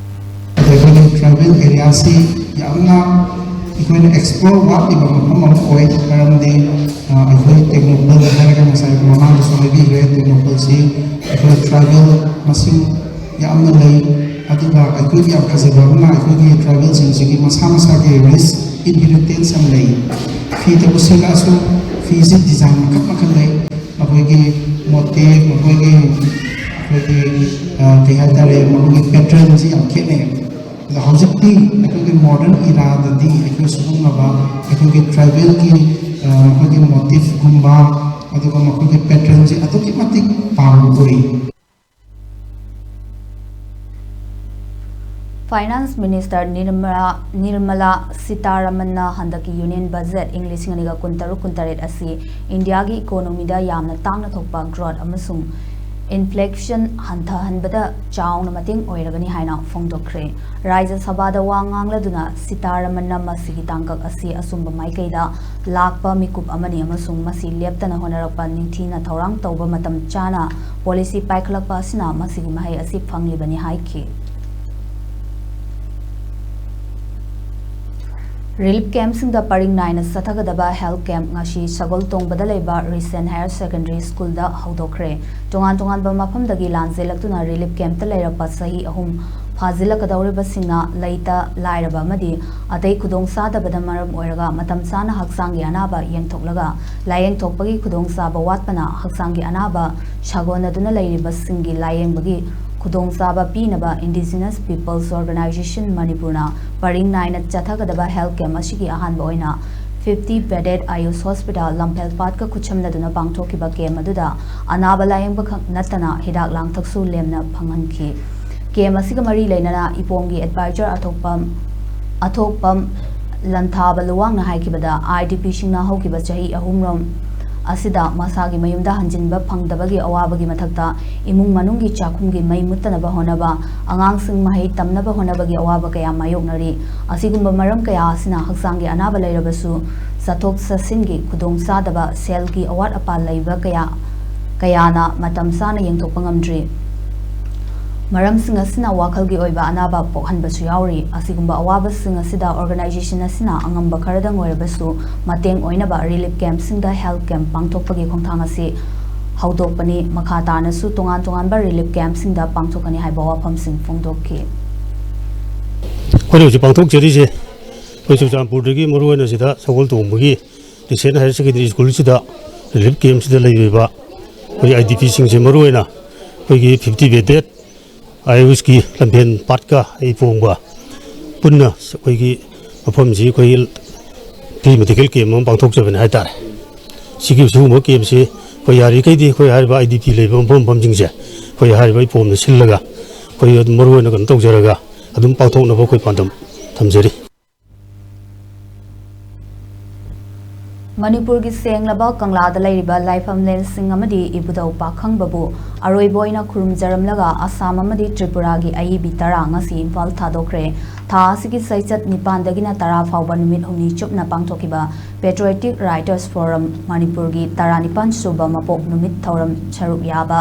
ꯑꯩꯈꯣꯏꯒꯤ tribal areaꯁꯤ ꯌꯥꯝꯅ ꯑꯩꯈꯣꯏꯅ explore ꯋꯥꯠꯂꯤꯕ ꯃꯐꯝ ꯑꯃ ꯑꯣꯏ꯫ ꯃꯔꯝꯗꯤ, ꯑ, ꯑꯩꯈꯣꯏ ꯇꯦꯡꯅꯧꯄꯜ ꯍꯥꯏꯔꯒ ꯉꯁꯥꯏ ꯃꯃꯥꯡꯗꯁꯨ ꯍꯥꯏꯕꯤꯈ꯭ꯔꯦ, ꯇꯦꯡꯅꯧꯄꯜꯁꯤ ꯑꯩꯈꯣꯏ tribal ꯃꯁꯤꯡ ꯌꯥꯝꯅ ꯂꯩ꯫ ꯑꯗꯨꯒ ꯑꯩꯈꯣꯏꯒꯤ ꯌꯥꯝ ꯐꯖꯕ ꯑꯃꯅ ꯑꯩꯈꯣꯏꯒꯤ tribalꯁꯤꯡꯁꯤꯒꯤ ꯃꯁꯥ ꯃꯁꯥꯒꯤ rich inheritance ꯑꯃ ꯂꯩ꯫ ꯐꯤꯗꯕꯨ ꯁꯦꯠꯂꯛꯑꯁꯨ ꯐꯤꯁꯤ design ꯃꯈꯜ ꯃꯈꯜ ꯂꯩ꯫ ꯃꯈꯣꯏꯒꯤ motif, ꯃꯈꯣꯏꯒꯤ, ꯑꯩꯈꯣꯏꯒꯤ, ꯑ, ꯀꯩ ꯍꯥꯏꯇꯥꯔꯦ, ꯃꯈꯣꯏꯒꯤ patternꯁꯤ ꯌꯥꯝ ꯈꯦꯠꯅꯩ꯫ ꯑꯗꯣ ꯍꯧꯖꯤꯛꯇꯤ ꯑꯩꯈꯣꯏꯒꯤ modern eraꯗꯗꯤ ꯑꯩꯈꯣꯏ ꯁꯤꯒꯨꯝꯂꯕ ꯑꯩꯈꯣꯏꯒꯤ tribalꯒꯤ, ꯑ, ꯃꯈꯣꯏꯒꯤ motifꯀꯨꯝꯕ, ꯑꯗꯨꯒ ꯃꯈꯣꯏꯒꯤ patternꯁꯤ ꯑꯗꯨꯛꯀꯤ ꯃꯇꯤꯛ ꯄꯥꯝꯕ ꯑꯣꯏ꯫ Finance Minister ꯅꯤꯔꯃꯂꯥ, ꯅꯤꯔꯃꯂꯥ ꯁꯤꯇꯥꯔꯥꯃꯟꯅ ꯍꯟꯗꯛꯀꯤ Union Budget ꯏꯪ ꯂꯤꯁꯤꯡ ꯑꯅꯤꯒ ꯀꯨꯟꯇꯔꯨꯛ ꯀꯨꯟꯇꯔꯦꯠ ꯑꯁꯤ ꯏꯟꯗꯤꯌꯥꯒꯤ economyꯗ ꯌꯥꯝꯅ ꯇꯥꯡꯅ ꯊꯣꯛꯄ growth ꯑꯃꯁꯨꯡ inflation ꯍꯟꯊꯍꯟꯕꯗ ꯆꯥꯎꯅ ꯃꯇꯦꯡ ꯑꯣꯏꯔꯒꯅꯤ ꯍꯥꯏꯅ ꯐꯣꯡꯗꯣꯛꯈ꯭ꯔꯦ꯫ ꯔꯥꯖ꯭ꯌ ꯁꯚꯥꯗ ꯋꯥ ꯉꯥꯡꯂꯗꯨꯅ ꯁꯤꯇꯥꯔꯥꯃꯟꯅ ꯃꯁꯤꯒꯤ ꯇꯥꯡꯀꯛ ꯑꯁꯤ ꯑꯆꯨꯝꯕ ꯃꯥꯏꯀꯩꯗ ꯂꯥꯛꯄ ꯃꯤꯀꯨꯞ ꯑꯃꯅꯤ ꯑꯃꯁꯨꯡ ꯃꯁꯤ ꯂꯦꯞꯇꯅ ꯍꯣꯠꯅꯔꯛꯄ, ꯅꯤꯡꯊꯤꯅ ꯊꯧꯔꯥꯡ ꯇꯧꯕ, ꯃꯇꯝ ꯆꯥꯅ policy ꯄꯥꯏꯈꯠꯂꯛꯄ ꯑꯁꯤꯅ ꯃꯁꯤꯒꯤ ꯃꯍꯩ ꯑꯁꯤ ꯐꯪꯂꯤꯕꯅꯤ ꯍꯥꯏꯈꯤ꯫ ꯔꯤꯂꯤꯐ ꯀꯦꯝꯞꯁꯤꯡꯗ ꯄꯔꯤꯡ ꯅꯥꯏꯅ ꯆꯠꯊꯒꯗꯕ ꯍꯦꯜꯊ ꯀꯦꯝꯞ ꯉꯁꯤ ꯁꯒꯣꯜꯇꯣꯡꯕꯗ ꯂꯩꯕ ꯔꯤꯁꯦꯟ ꯍꯥꯌꯔ ꯁꯦꯀꯦꯟꯗꯔꯤ ꯁ꯭ꯀꯨꯜꯗ ꯍꯧꯗꯣꯛꯈ꯭ꯔꯦ꯫ ꯇꯣꯉꯥꯟ ꯇꯣꯉꯥꯟꯕ ꯃꯐꯝꯗꯒꯤ ꯂꯥꯟꯖꯦꯜꯂꯛꯇꯨꯅ ꯔꯤꯂꯤꯐ ꯀꯦꯝꯞꯇ ꯂꯩꯔꯛꯄ ꯆꯍꯤ ꯑꯍꯨꯝ ꯐꯥꯖꯤꯜꯂꯛꯀꯗꯧꯔꯤꯕꯁꯤꯡꯅ ꯂꯩꯇ ꯂꯥꯏꯔꯕ ꯑꯃꯗꯤ ꯑꯇꯩ ꯈꯨꯗꯣꯡꯆꯥꯗꯕꯗ ꯃꯔꯝ ꯑꯣꯏꯔꯒ ꯃꯇꯝ ꯆꯥꯅ ꯍꯛꯆꯥꯡꯒꯤ ꯑꯅꯥꯕ ꯌꯦꯡꯊꯣꯛꯂꯒ ꯂꯥꯌꯦꯡꯊꯣꯛꯄꯒꯤ ꯈꯨꯗꯣꯡꯆꯥꯕ ꯋꯥꯠꯄꯅ ꯍꯛꯆꯥꯡꯒꯤ ꯑꯅꯥꯕ ꯁꯥꯒꯣꯟꯅꯗꯨꯅ ꯂꯩꯔꯤꯕꯁꯤꯡꯒꯤ ꯂꯥꯌꯦꯡꯕꯒꯤ ꯈꯨꯗꯣꯡꯆꯥꯕ ꯄꯤꯅꯕ Indigenous Peoples Organisation ꯃꯅꯤꯄꯨꯔꯅ ꯄꯔꯤꯡ ꯅꯥꯏꯅ ꯆꯠꯊꯒꯗꯕ ꯍꯦꯜꯊ ꯀꯦꯝꯞ ꯑꯁꯤꯒꯤ ꯑꯍꯥꯟꯕ ꯑꯣꯏꯅ fifty bedded ꯑꯥꯌꯨꯁ ꯍꯣꯁꯄꯤꯇꯥꯜ ꯂꯝꯐꯦꯜꯄꯥꯠꯀ ꯈꯨꯠꯁꯝꯅꯗꯨꯅ ꯄꯥꯡꯊꯣꯛꯈꯤꯕ ꯀꯦꯝꯞ ꯑꯗꯨꯗ ꯑꯅꯥꯕ ꯂꯥꯌꯦꯡꯕꯈꯛ ꯅꯠꯇꯅ ꯍꯤꯗꯥꯛ ꯂꯥꯡꯊꯛꯁꯨ ꯂꯦꯝꯅ ꯐꯪꯍꯟꯈꯤ꯫ ꯀꯦꯝꯞ ꯑꯁꯤꯒ ꯃꯔꯤ ꯂꯩꯅꯅ ꯏꯄꯣꯝꯒꯤ ꯑꯦꯗꯚꯥꯏꯖꯔ ꯑꯊꯣꯛꯄꯝ ꯑꯊꯣꯛꯄꯝ ꯂꯟꯊꯥꯕ ꯂꯨꯋꯥꯡꯅ ꯍꯥꯏꯈꯤꯕꯗ, IDPꯁꯤꯡꯅ ꯍꯧꯈꯤꯕ ꯆꯍꯤ ꯑꯍꯨꯝꯔꯣꯝ ꯑꯁꯤꯗ ꯃꯁꯥꯒꯤ ꯃꯌꯨꯝꯗ ꯍꯟꯖꯤꯟꯕ ꯐꯪꯗꯕꯒꯤ ꯑꯋꯥꯕꯒꯤ ꯃꯊꯛꯇ ꯏꯃꯨꯡ ꯃꯅꯨꯡꯒꯤ ꯆꯥꯛꯈꯨꯝꯒꯤ ꯃꯩ ꯃꯨꯠꯇꯅꯕ ꯍꯣꯠꯅꯕ, ꯑꯉꯥꯡꯁꯤꯡ ꯃꯍꯩ ꯇꯝꯅꯕ ꯍꯣꯠꯅꯕꯒꯤ ꯑꯋꯥꯕ ꯀꯌꯥ ꯃꯥꯌꯣꯛꯅꯔꯤ꯫ ꯑꯁꯤꯒꯨꯝꯕ ꯃꯔꯝ ꯀꯌꯥ ꯑꯁꯤꯅ ꯍꯛꯆꯥꯡꯒꯤ ꯑꯅꯥꯕ ꯂꯩꯔꯕꯁꯨ ꯆꯠꯊꯣꯛ ꯆꯠꯁꯤꯟꯒꯤ ꯈꯨꯗꯣꯡꯆꯥꯗꯕ, ꯁꯦꯜꯒꯤ ꯑꯋꯥꯠ ꯑꯄꯥ ꯂꯩꯕ ꯀꯌꯥ ꯀꯌꯥꯅ ꯃꯇꯝ ꯆꯥꯅ ꯌꯦꯡꯊꯣꯛꯄ ꯉꯝꯗ꯭ꯔꯤ꯫ ꯃꯔꯝꯁꯤꯡ ꯑꯁꯤꯅ ꯋꯥꯈꯜꯒꯤ ꯑꯣꯏꯕ ꯑꯅꯥꯕ ꯄꯣꯛꯍꯟꯕꯁꯨ ꯌꯥꯎꯔꯤ꯫ ꯑꯁꯤꯒꯨꯝꯕ ꯑꯋꯥꯕꯁꯤꯡ ꯑꯁꯤꯗ organization ꯑꯁꯤꯅ ꯑꯉꯝꯕ ꯈꯔꯗꯪ ꯑꯣꯏꯔꯕꯁꯨ ꯃꯇꯦꯡ ꯑꯣꯏꯅꯕ ꯔꯤꯂꯤꯐ ꯀꯦꯝꯞꯁꯤꯡꯗ ꯍꯦꯜꯊ ꯀꯦꯝꯞ ꯄꯥꯡꯊꯣꯛꯄꯒꯤ ꯈꯣꯡꯊꯥꯡ ꯑꯁꯤ ꯍꯧꯗꯣꯛꯄꯅꯤ꯫ ꯃꯈꯥ ꯇꯥꯅꯁꯨ ꯇꯣꯉꯥꯟ ꯇꯣꯉꯥꯟꯕ ꯔꯤꯂꯤꯐ ꯀꯦꯝꯞꯁꯤꯡꯗ ꯄꯥꯡꯊꯣꯛꯀꯅꯤ ꯍꯥꯏꯕ ꯋꯥꯐꯝꯁꯤꯡ ꯐꯣꯡꯗꯣꯛꯈꯤ꯫ ꯑꯩꯈꯣꯏꯅ ꯍꯧꯖꯤꯛ ꯄꯥꯡꯊꯣꯛꯆꯔꯤꯁꯦ ꯑꯩꯈꯣꯏ ꯆꯨꯔꯆꯥꯟꯄꯨꯔꯗꯒꯤ ꯃꯔꯨꯑꯣꯏꯅ ꯁꯤꯗ ꯁꯒꯣꯜꯇꯣꯡꯕꯒꯤ ꯔꯤꯁꯦꯟ ꯍꯥꯌꯔ ꯁꯦꯀꯦꯟꯗꯔꯤ ꯁ꯭ꯀꯨꯜꯁꯤꯗ ꯔꯤꯂꯤꯐ ꯀꯦꯝꯞꯁꯤꯗ ꯂꯩꯔꯤꯕ ꯑꯩꯈꯣꯏ IDPꯁꯤꯡꯁꯦ, ꯃꯔꯨꯑꯣꯏꯅ ꯑꯩꯈꯣꯏꯒꯤ fifty bedded ꯑꯥꯌꯨꯁꯀꯤ ꯂꯝꯐꯦꯜ ꯄꯥꯠꯀ ꯏꯄꯣꯝꯒ ꯄꯨꯟꯅ ꯑꯩꯈꯣꯏꯒꯤ ꯃꯐꯝꯁꯤ ꯑꯩꯈꯣꯏꯒꯤ ꯐ꯭ꯔꯤ ꯃꯦꯗꯤꯀꯦꯜ ꯀꯦꯝꯞ ꯑꯃ ꯄꯥꯡꯊꯣꯛꯆꯕꯅꯤ ꯍꯥꯏꯇꯥꯔꯦ꯫ ꯁꯤꯒꯤ ꯁꯤꯒꯨꯝꯕ ꯀꯦꯝꯞꯁꯤ ꯑꯩꯈꯣꯏ ꯌꯥꯔꯤꯈꯩꯗꯤ ꯑꯩꯈꯣꯏ ꯍꯥꯏꯔꯤꯕ IDP ꯂꯩꯕ ꯃꯐꯝ ꯃꯐꯝꯁꯤꯡꯁꯦ ꯑꯩꯈꯣꯏ ꯍꯥꯏꯔꯤꯕ ꯏꯄꯣꯝꯅ ꯁꯤꯜꯂꯒ ꯑꯩꯈꯣꯏ ꯑꯗꯨꯝ ꯃꯔꯨꯑꯣꯏꯅ ꯀꯩꯅꯣ ꯇꯧꯖꯔꯒ ꯑꯗꯨꯝ ꯄꯥꯡꯊꯣꯛꯅꯕ ꯑꯩꯈꯣꯏ ꯄꯥꯟꯗꯝ ꯊꯝꯖꯔꯤ꯫ ꯃꯅꯤꯄꯨꯔꯒꯤ ꯁꯦꯡꯂꯕ ꯀꯪꯂꯥꯗ ꯂꯩꯔꯤꯕ ꯂꯥꯏꯐꯝꯂꯦꯟꯁꯤꯡ ꯑꯃꯗꯤ ꯏꯕꯨꯙꯧ ꯄꯥꯈꯪꯕꯕꯨ ꯑꯔꯣꯏꯕ ꯑꯣꯏꯅ ꯈꯨꯔꯨꯝꯖꯔꯝꯂꯒ ꯑꯁꯥꯝ ꯑꯃꯗꯤ ꯇ꯭ꯔꯤꯄꯨꯔꯥꯒꯤ ꯑꯏꯕꯤ ꯇꯔꯥ ꯉꯁꯤ ꯏꯝꯐꯥꯜ ꯊꯥꯗꯣꯛꯈ꯭ꯔꯦ꯫ ꯊꯥ ꯑꯁꯤꯒꯤ ꯆꯩꯆꯠ ꯅꯤꯄꯥꯟꯗꯒꯤꯅ ꯇꯔꯥ ꯐꯥꯎꯕ ꯅꯨꯃꯤꯠ ꯍꯨꯝꯅꯤ ꯆꯨꯞꯅ ꯄꯥꯡꯊꯣꯛꯈꯤꯕ Patriotic Writers Forum ꯃꯅꯤꯄꯨꯔꯒꯤ ꯇꯔꯥꯅꯤꯄꯥꯟ ꯁꯨꯕ ꯃꯄꯣꯛ ꯅꯨꯃꯤꯠ ꯊꯧꯔꯝ ꯁꯔꯨꯛ ꯌꯥꯕ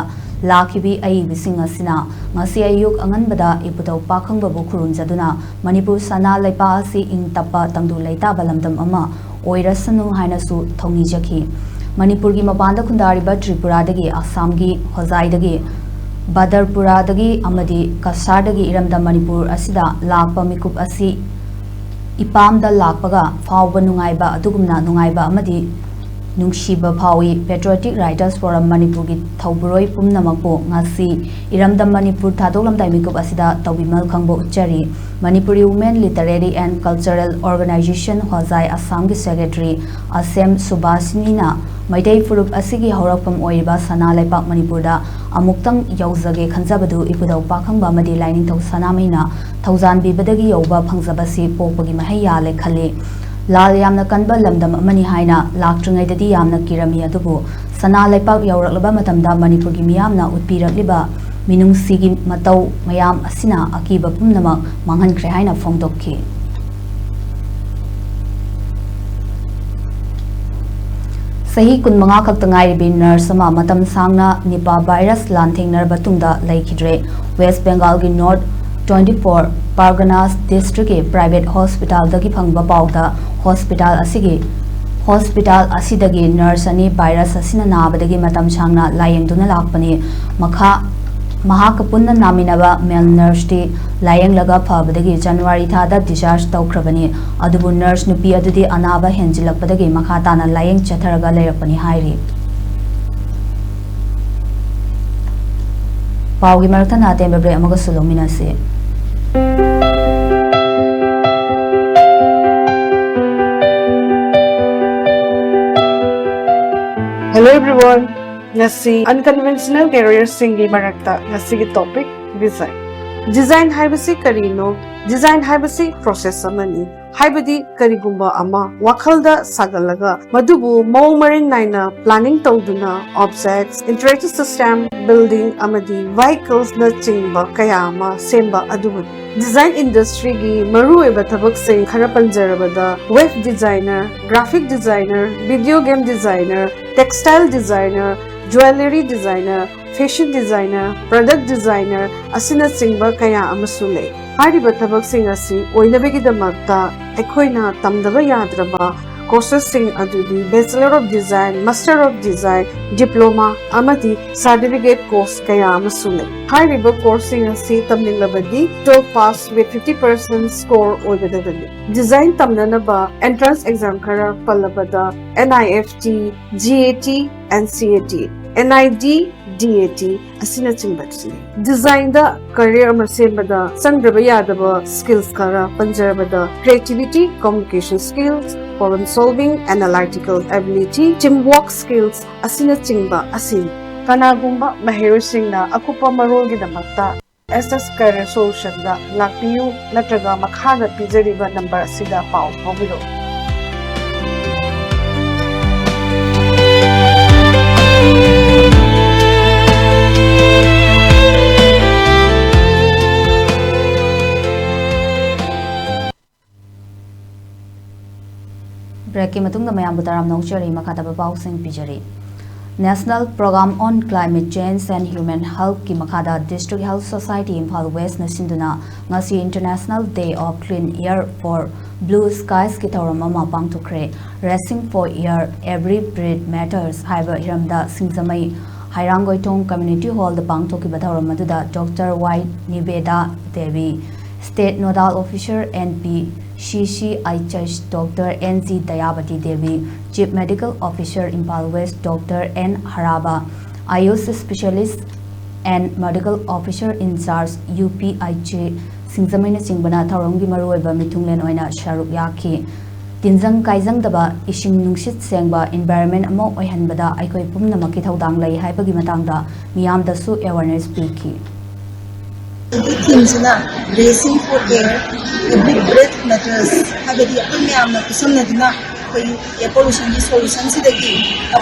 ꯂꯥꯛꯈꯤꯕꯤ ꯑꯏꯕꯁꯤꯡ ꯑꯁꯤꯅ ꯉꯁꯤ ꯑꯌꯨꯛ ꯑꯉꯟꯕꯗ ꯏꯄꯨꯗꯧ ꯄꯥꯈꯪꯕꯕꯨ ꯈꯨꯔꯨꯝꯖꯗꯨꯅ ꯃꯅꯤꯄꯨꯔ ꯁꯅꯥ ꯂꯩꯄꯥꯛ ꯑꯁꯤ ꯏꯪ ꯇꯞꯄ ꯇꯪꯗꯨ ꯂꯩꯇꯥꯕ ꯂꯝꯗꯝ ꯑꯃ ꯑꯣꯏꯔꯁꯅꯨ ꯍꯥꯏꯅꯁꯨ ꯊꯧꯅꯤꯖꯈꯤ꯫ ꯃꯅꯤꯄꯨꯔꯒꯤ ꯃꯄꯥꯟꯗ ꯈꯨꯟꯗꯥꯔꯤꯕ ꯇ꯭ꯔꯤꯄꯨꯔꯥꯗꯒꯤ, ꯑꯁꯥꯝꯒꯤ ꯍꯣꯖꯥꯏꯗꯒꯤ, ꯕꯗꯔꯄꯨꯔꯥꯗꯒꯤ ꯑꯃꯗꯤ ꯀꯁꯥꯔꯗꯒꯤ ꯏꯔꯝꯗꯝ ꯃꯅꯤꯄꯨꯔ ꯑꯁꯤꯗ ꯂꯥꯛꯄ ꯃꯤꯀꯨꯞ ꯑꯁꯤ ꯏꯄꯥꯝꯗ ꯂꯥꯛꯄꯒ ꯐꯥꯎꯕ ꯅꯨꯡꯉꯥꯏꯕ ꯑꯗꯨꯒꯨꯝꯅ ꯅꯨꯡꯉꯥꯏꯕ ꯑꯃꯗꯤ ꯅꯨꯡꯁꯤꯕ ꯐꯥꯎꯏ꯫ Patriotic Writers Forum ꯃꯅꯤꯄꯨꯔꯒꯤ ꯊꯧꯕꯨꯔꯣꯏ ꯄꯨꯝꯅꯃꯛꯄꯨ ꯉꯁꯤ ꯏꯔꯝꯗꯝ ꯃꯅꯤꯄꯨꯔ ꯊꯥꯗꯣꯛꯂꯝꯗꯥꯏ ꯃꯤꯀꯨꯞ ꯑꯁꯤꯗ ꯇꯧꯕꯤꯃꯜ ꯈꯪꯕ ꯎꯠꯆꯔꯤ꯫ Manipuri Women Literary and Cultural Organization ꯍꯣꯖꯥꯏ ꯑꯁꯥꯝꯒꯤ Secretary ꯑꯁꯦꯝ ꯁꯨꯕꯥꯁꯤꯅꯤꯅ ꯃꯩꯇꯩ ꯐꯨꯔꯨꯞ ꯑꯁꯤꯒꯤ ꯍꯧꯔꯛꯐꯝ ꯑꯣꯏꯔꯤꯕ ꯁꯅꯥ ꯂꯩꯄꯥꯛ ꯃꯅꯤꯄꯨꯔꯗ ꯑꯃꯨꯛꯇꯪ ꯌꯧꯖꯒꯦ ꯈꯟꯖꯕꯗꯨ ꯏꯄꯨꯗꯧ ꯄꯥꯈꯪꯕ ꯑꯃꯗꯤ ꯂꯥꯏꯅꯤꯡꯊꯧ ꯁꯅꯥꯃꯍꯤꯅ ꯊꯧꯖꯥꯟꯕꯤꯕꯗꯒꯤ ꯌꯧꯕ ꯐꯪꯖꯕꯁꯤ ꯄꯣꯛꯄꯒꯤ ꯃꯍꯩ ꯌꯥꯜꯂꯦ ꯈꯜꯂꯤ꯫ ꯂꯥꯜ ꯌꯥꯝꯅ ꯀꯟꯕ ꯂꯝꯗꯝ ꯑꯃꯅꯤ ꯍꯥꯏꯅ ꯂꯥꯛꯇ꯭ꯔꯤꯉꯩꯗꯗꯤ ꯌꯥꯝꯅ ꯀꯤꯔꯝꯃꯤ, ꯑꯗꯨꯕꯨ ꯁꯅꯥ ꯂꯩꯄꯥꯛ ꯌꯧꯔꯛꯂꯕ ꯃꯇꯝꯗ ꯃꯅꯤꯄꯨꯔꯒꯤ ꯃꯤꯌꯥꯝꯅ ꯎꯠꯄꯤꯔꯛꯂꯤꯕ ꯃꯤꯅꯨꯡꯁꯤꯒꯤ ꯃꯇꯧ ꯃꯌꯥꯝ ꯑꯁꯤꯅ ꯑꯀꯤꯕ ꯄꯨꯝꯅꯃꯛ ꯃꯥꯡꯍꯟꯈ꯭ꯔꯦ ꯍꯥꯏꯅ ꯐꯣꯡꯗꯣꯛꯈꯤ꯫ ꯆꯍꯤ ꯀꯨꯟꯃꯉꯥ ꯈꯛꯇ ꯉꯥꯏꯔꯤꯕꯤ ꯅꯔꯁ ꯑꯃ ꯃꯇꯝ ꯁꯥꯡꯅ ꯅꯤꯄꯥ ꯚꯥꯏꯔꯁ ꯂꯥꯟꯊꯦꯡꯅꯔꯕ ꯇꯨꯡꯗ ꯂꯩꯈꯤꯗ꯭ꯔꯦ꯫ ꯋꯦꯁ ꯕꯦꯡꯒꯥꯜꯒꯤ ꯅꯣꯔꯠ ꯇ꯭ꯋꯦꯟꯇꯤ ꯐꯣꯔ ꯄꯥꯔꯒꯅꯥꯁ ꯗꯤꯁꯇ꯭ꯔꯤꯛꯀꯤ ꯄ꯭ꯔꯥꯏꯚꯦꯠ ꯍꯣꯁꯄꯤꯇꯥꯜꯗꯒꯤ ꯐꯪꯕ ꯄꯥꯎꯗ ꯍꯣꯁꯄꯤꯇꯥꯜ ꯑꯁꯤꯒꯤ, ꯍꯣꯁꯄꯤꯇꯥꯜ ꯑꯁꯤꯗꯒꯤ ꯅꯔꯁ ꯑꯅꯤ ꯚꯥꯏꯔꯁ ꯑꯁꯤꯅ ꯅꯥꯕꯗꯒꯤ ꯃꯇꯝ ꯁꯥꯡꯅ ꯂꯥꯌꯦꯡꯗꯨꯅ ꯂꯥꯛꯄꯅꯤ꯫ ꯃꯈꯥ, ꯃꯍꯥꯛꯀ ꯄꯨꯟꯅ ꯅꯥꯃꯤꯟꯅꯕ ꯃꯦꯜ ꯅꯔꯁꯇꯤ ꯂꯥꯌꯦꯡꯂꯒ ꯐꯕꯗꯒꯤ ꯖꯅꯋꯥꯔꯤ ꯊꯥꯗ ꯗꯤꯁꯆꯥꯔꯖ ꯇꯧꯈ꯭ꯔꯕꯅꯤ꯫ ꯑꯗꯨꯕꯨ ꯅꯔꯁ ꯅꯨꯄꯤ ꯑꯗꯨꯗꯤ ꯑꯅꯥꯕ ꯍꯦꯟꯖꯤꯜꯂꯛꯄꯗꯒꯤ ꯃꯈꯥ ꯇꯥꯅ ꯂꯥꯌꯦꯡ ꯆꯠꯊꯔꯒ ꯂꯩꯔꯛꯄꯅꯤ ꯍꯥꯏꯔꯤ꯫ ꯄꯥꯎꯒꯤ ꯃꯔꯛꯇ ꯑꯇꯦꯟꯕ ꯕ꯭ꯔꯦꯛ ꯑꯃꯒꯁꯨ ꯂꯧꯃꯤꯟꯅꯁꯤ꯫ Hello everyone, ꯉꯁꯤ unconventional careerꯁꯤꯡꯒꯤ ꯃꯔꯛꯇ ꯉꯁꯤꯒꯤ topic design꯫ Design ꯍꯥꯏꯕꯁꯤ ꯀꯔꯤꯅꯣ? Design ꯍꯥꯏꯕꯁꯤ process ꯑꯃꯅꯤ꯫ ꯍꯥꯏꯕꯗꯤ ꯀꯔꯤꯒꯨꯝꯕ ꯑꯃ ꯋꯥꯈꯜꯗ ꯁꯥꯒꯠꯂꯒ ꯃꯗꯨꯕꯨ ꯃꯑꯣꯡ ꯃꯔꯤꯟ ꯅꯥꯏꯅ planning ꯇꯧꯗꯨꯅ objects, interactive system, building ꯑꯃꯗꯤ vehiclesꯅꯆꯤꯡꯕ ꯀꯌꯥ ꯑꯃ ꯁꯦꯝꯕ ꯑꯗꯨꯕꯨꯅꯤ꯫ Design industryꯒꯤ ꯃꯔꯨꯑꯣꯏꯕ ꯊꯕꯛꯁꯤꯡ ꯈꯔ ꯄꯟꯖꯔꯕꯗ web designer, graphic designer, video game designer, textile designer, jewellery designer, fashion designer, product designer ꯑꯁꯤꯅꯆꯤꯡꯕ ꯀꯌꯥ ꯑꯃꯁꯨ ꯂꯩ꯫ ꯍꯥꯏꯔꯤꯕ ꯊꯕꯛꯁꯤꯡ ꯑꯁꯤ ꯑꯣꯏꯅꯕꯒꯤꯗꯃꯛꯇ ꯑꯩꯈꯣꯏꯅ ꯇꯝꯗꯕ ꯌꯥꯗ꯭ꯔꯕ courses ꯁꯤꯡ ꯑꯗꯨꯗꯤ Bachelor of Design, Master of Design, Diploma ꯑꯃꯗꯤ Certificate course ꯀꯌꯥ ꯑꯃꯁꯨ ꯂꯩ꯫ ꯍꯥꯏꯔꯤꯕ course ꯁꯤꯡ ꯑꯁꯤ ꯇꯝꯅꯤꯡꯂꯕꯗꯤ twelve pass with fifty percent score ꯑꯣꯏꯒꯗꯕꯅꯤ꯫ Design ꯇꯝꯅꯅꯕ entrance exam ꯈꯔ ꯄꯜꯂꯕꯗ N I F T, G A T, N C A T, N I D, D A T ꯑꯁꯤꯅꯆꯤꯡꯕꯁꯤꯅꯤ꯫ Design the career ꯑꯃ ꯁꯦꯝꯕꯗ ꯆꯪꯗ꯭ꯔꯕ ꯌꯥꯗꯕ skills ꯈꯔ ꯄꯟꯖꯔꯕꯗ creativity, communication skills, problem solving, analytical ability, teamwork skills ꯑꯁꯤꯅꯆꯤꯡꯕ ꯑꯁꯤꯅꯤ꯫ ꯀꯅꯥꯒꯨꯝꯕ ꯃꯍꯩꯔꯣꯏꯁꯤꯡꯅ ꯑꯀꯨꯞꯄ ꯃꯔꯣꯜꯒꯤꯗꯃꯛꯇ S S Career Solution ꯗ ꯂꯥꯛꯄꯤꯌꯨ ꯅꯠꯇ꯭ꯔꯒ ꯃꯈꯥꯗ ꯄꯤꯖꯔꯤꯕ number ꯑꯁꯤꯗ ꯄꯥꯎ ꯐꯥꯎꯕꯤꯔꯛꯎ꯫ Break ꯀꯤ ꯃꯇꯨꯡꯗ ꯃꯌꯥꯝꯕꯨ ꯇꯔꯥꯝꯅ ꯑꯣꯛꯆꯔꯤ꯫ ꯃꯈꯥ ꯇꯥꯕ ꯄꯥꯎꯁꯤꯡ ꯄꯤꯖꯔꯤ꯫ National Program on Climate Change and Human Health ꯀꯤ ꯃꯈꯥꯗ District Health Society Imphal West ꯅ ꯁꯤꯟꯗꯨꯅ ꯉꯁꯤ International Day of Clean Air for Blue Skies ꯀꯤ ꯊꯧꯔꯝ ꯑꯃ ꯄꯥꯡꯊꯣꯛꯈ꯭ꯔꯦ꯫ Racing for Air, Every Breath Matters ꯍꯥꯏꯕ ꯍꯤꯔꯝꯗ ꯁꯤꯡꯖꯃꯩ ꯍꯩꯔꯥꯡꯒꯣꯏꯊꯣꯡ Community Hall ꯗ ꯄꯥꯡꯊꯣꯛꯈꯤꯕ ꯊꯧꯔꯝ ꯑꯗꯨꯗ Doctor Y ꯅꯤꯕꯦꯗꯥ Devi, State Nodal Officer N P C C H H Doctor N G ꯗꯌꯥꯕꯇꯤ Devi, Chief Medical Officer Imphal West Doctor N ꯍꯔꯥꯕ, Ayush Specialist and Medical Officer in Charge U P I J ꯁꯤꯡꯖꯃꯩꯅꯆꯤꯡꯕꯅ ꯊꯧꯔꯝꯒꯤ ꯃꯔꯨꯑꯣꯏꯕ ꯃꯤꯊꯨꯡꯂꯦꯟ ꯑꯣꯏꯅ ꯁꯔꯨꯛ ꯌꯥꯈꯤ꯫ ꯇꯤꯟꯖꯪ ꯀꯥꯏꯖꯪꯗꯕ, ꯏꯁꯤꯡ ꯅꯨꯡꯁꯤꯠ ꯁꯦꯡꯕ environment ꯑꯃ ꯑꯣꯏꯍꯟꯕꯗ ꯑꯩꯈꯣꯏ ꯄꯨꯝꯅꯃꯛꯀꯤ ꯊꯧꯗꯥꯡ ꯂꯩ ꯍꯥꯏꯕꯒꯤ ꯃꯇꯥꯡꯗ ꯃꯤꯌꯥꯝꯗꯁꯨ awareness ꯄꯤꯈꯤ꯫ ꯊꯤꯝꯁꯤꯅ Racing for Air, Every Breath Matters ꯍꯥꯏꯕꯗꯤ ꯑꯩꯈꯣꯏ ꯃꯌꯥꯝꯅ ꯈꯨꯠꯁꯝꯅꯗꯨꯅ ꯑꯩꯈꯣꯏ air pollution ꯒꯤ solution ꯁꯤꯗꯒꯤ,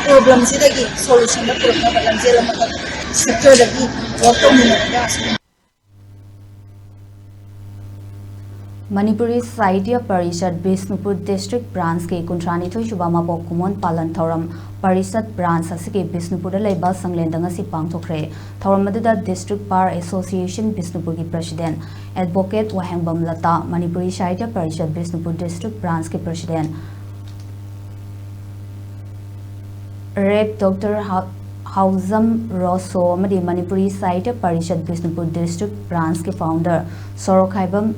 problem ꯁꯤꯗꯒꯤ solution ꯗ ꯄꯨꯔꯛꯅꯕ ꯂꯝꯖꯦꯜ ꯑꯃꯈꯛ ꯁꯦꯛꯇꯔꯗꯒꯤ work ꯇꯧꯃꯤꯟꯅꯔꯒ ꯑꯁꯤꯒꯨꯝꯕ ꯃꯅꯤꯄꯨꯔꯤ ꯁꯥꯍꯤꯇ꯭ꯌ ꯄꯔꯤꯁꯠ ꯕꯤꯁꯅꯨꯄꯨꯔ ꯗꯤꯁꯇ꯭ꯔꯤꯛ ꯕ꯭ꯔꯥꯟꯁꯀꯤ ꯀꯨꯟꯊ꯭ꯔꯥꯅꯤꯊꯣꯏ ꯁꯨꯕ ꯃꯄꯣꯛ ꯀꯨꯝꯑꯣꯟ ꯄꯥꯂꯟ ꯊꯧꯔꯝ ꯄꯔꯤꯁꯠ ꯕ꯭ꯔꯥꯟꯁ ꯑꯁꯤꯒꯤ ꯕꯤꯁꯅꯨꯄꯨꯔꯗ ꯂꯩꯕ ꯁꯪꯂꯦꯟꯗ ꯉꯁꯤ ꯄꯥꯡꯊꯣꯛꯈ꯭ꯔꯦ꯫ ꯊꯧꯔꯝ ꯑꯗꯨꯗ ꯗꯤꯁꯇ꯭ꯔꯤꯛ ꯕꯥꯔ ꯑꯦꯁꯣꯁꯤꯌꯦꯁꯟ ꯕꯤꯁꯅꯨꯄꯨꯔꯒꯤ president advocate Wahengbam Lata, Manipuri Sahitya Parishad Bishnupur district ꯕ꯭ꯔꯥꯟꯁꯀꯤ ꯄ꯭ꯔꯁꯤꯗꯦꯟ ꯔꯦꯞ ꯗꯣꯛꯇꯔ ꯍꯥ-, ꯍꯥꯎꯖꯝ ꯔꯣꯁꯣ ꯑꯃꯗꯤ ꯃꯅꯤꯄꯨꯔꯤ ꯁꯥꯍꯤꯇ꯭ꯌ ꯄꯔꯤꯁꯠ ꯕꯤꯁꯅꯨꯄꯨꯔ ꯗꯤꯁꯇ꯭ꯔꯤꯛ ꯕ꯭ꯔꯥꯟꯁꯀꯤ ꯐꯥꯎꯟꯗꯔ ꯁꯣꯔꯣꯛꯈꯥꯏꯕꯝ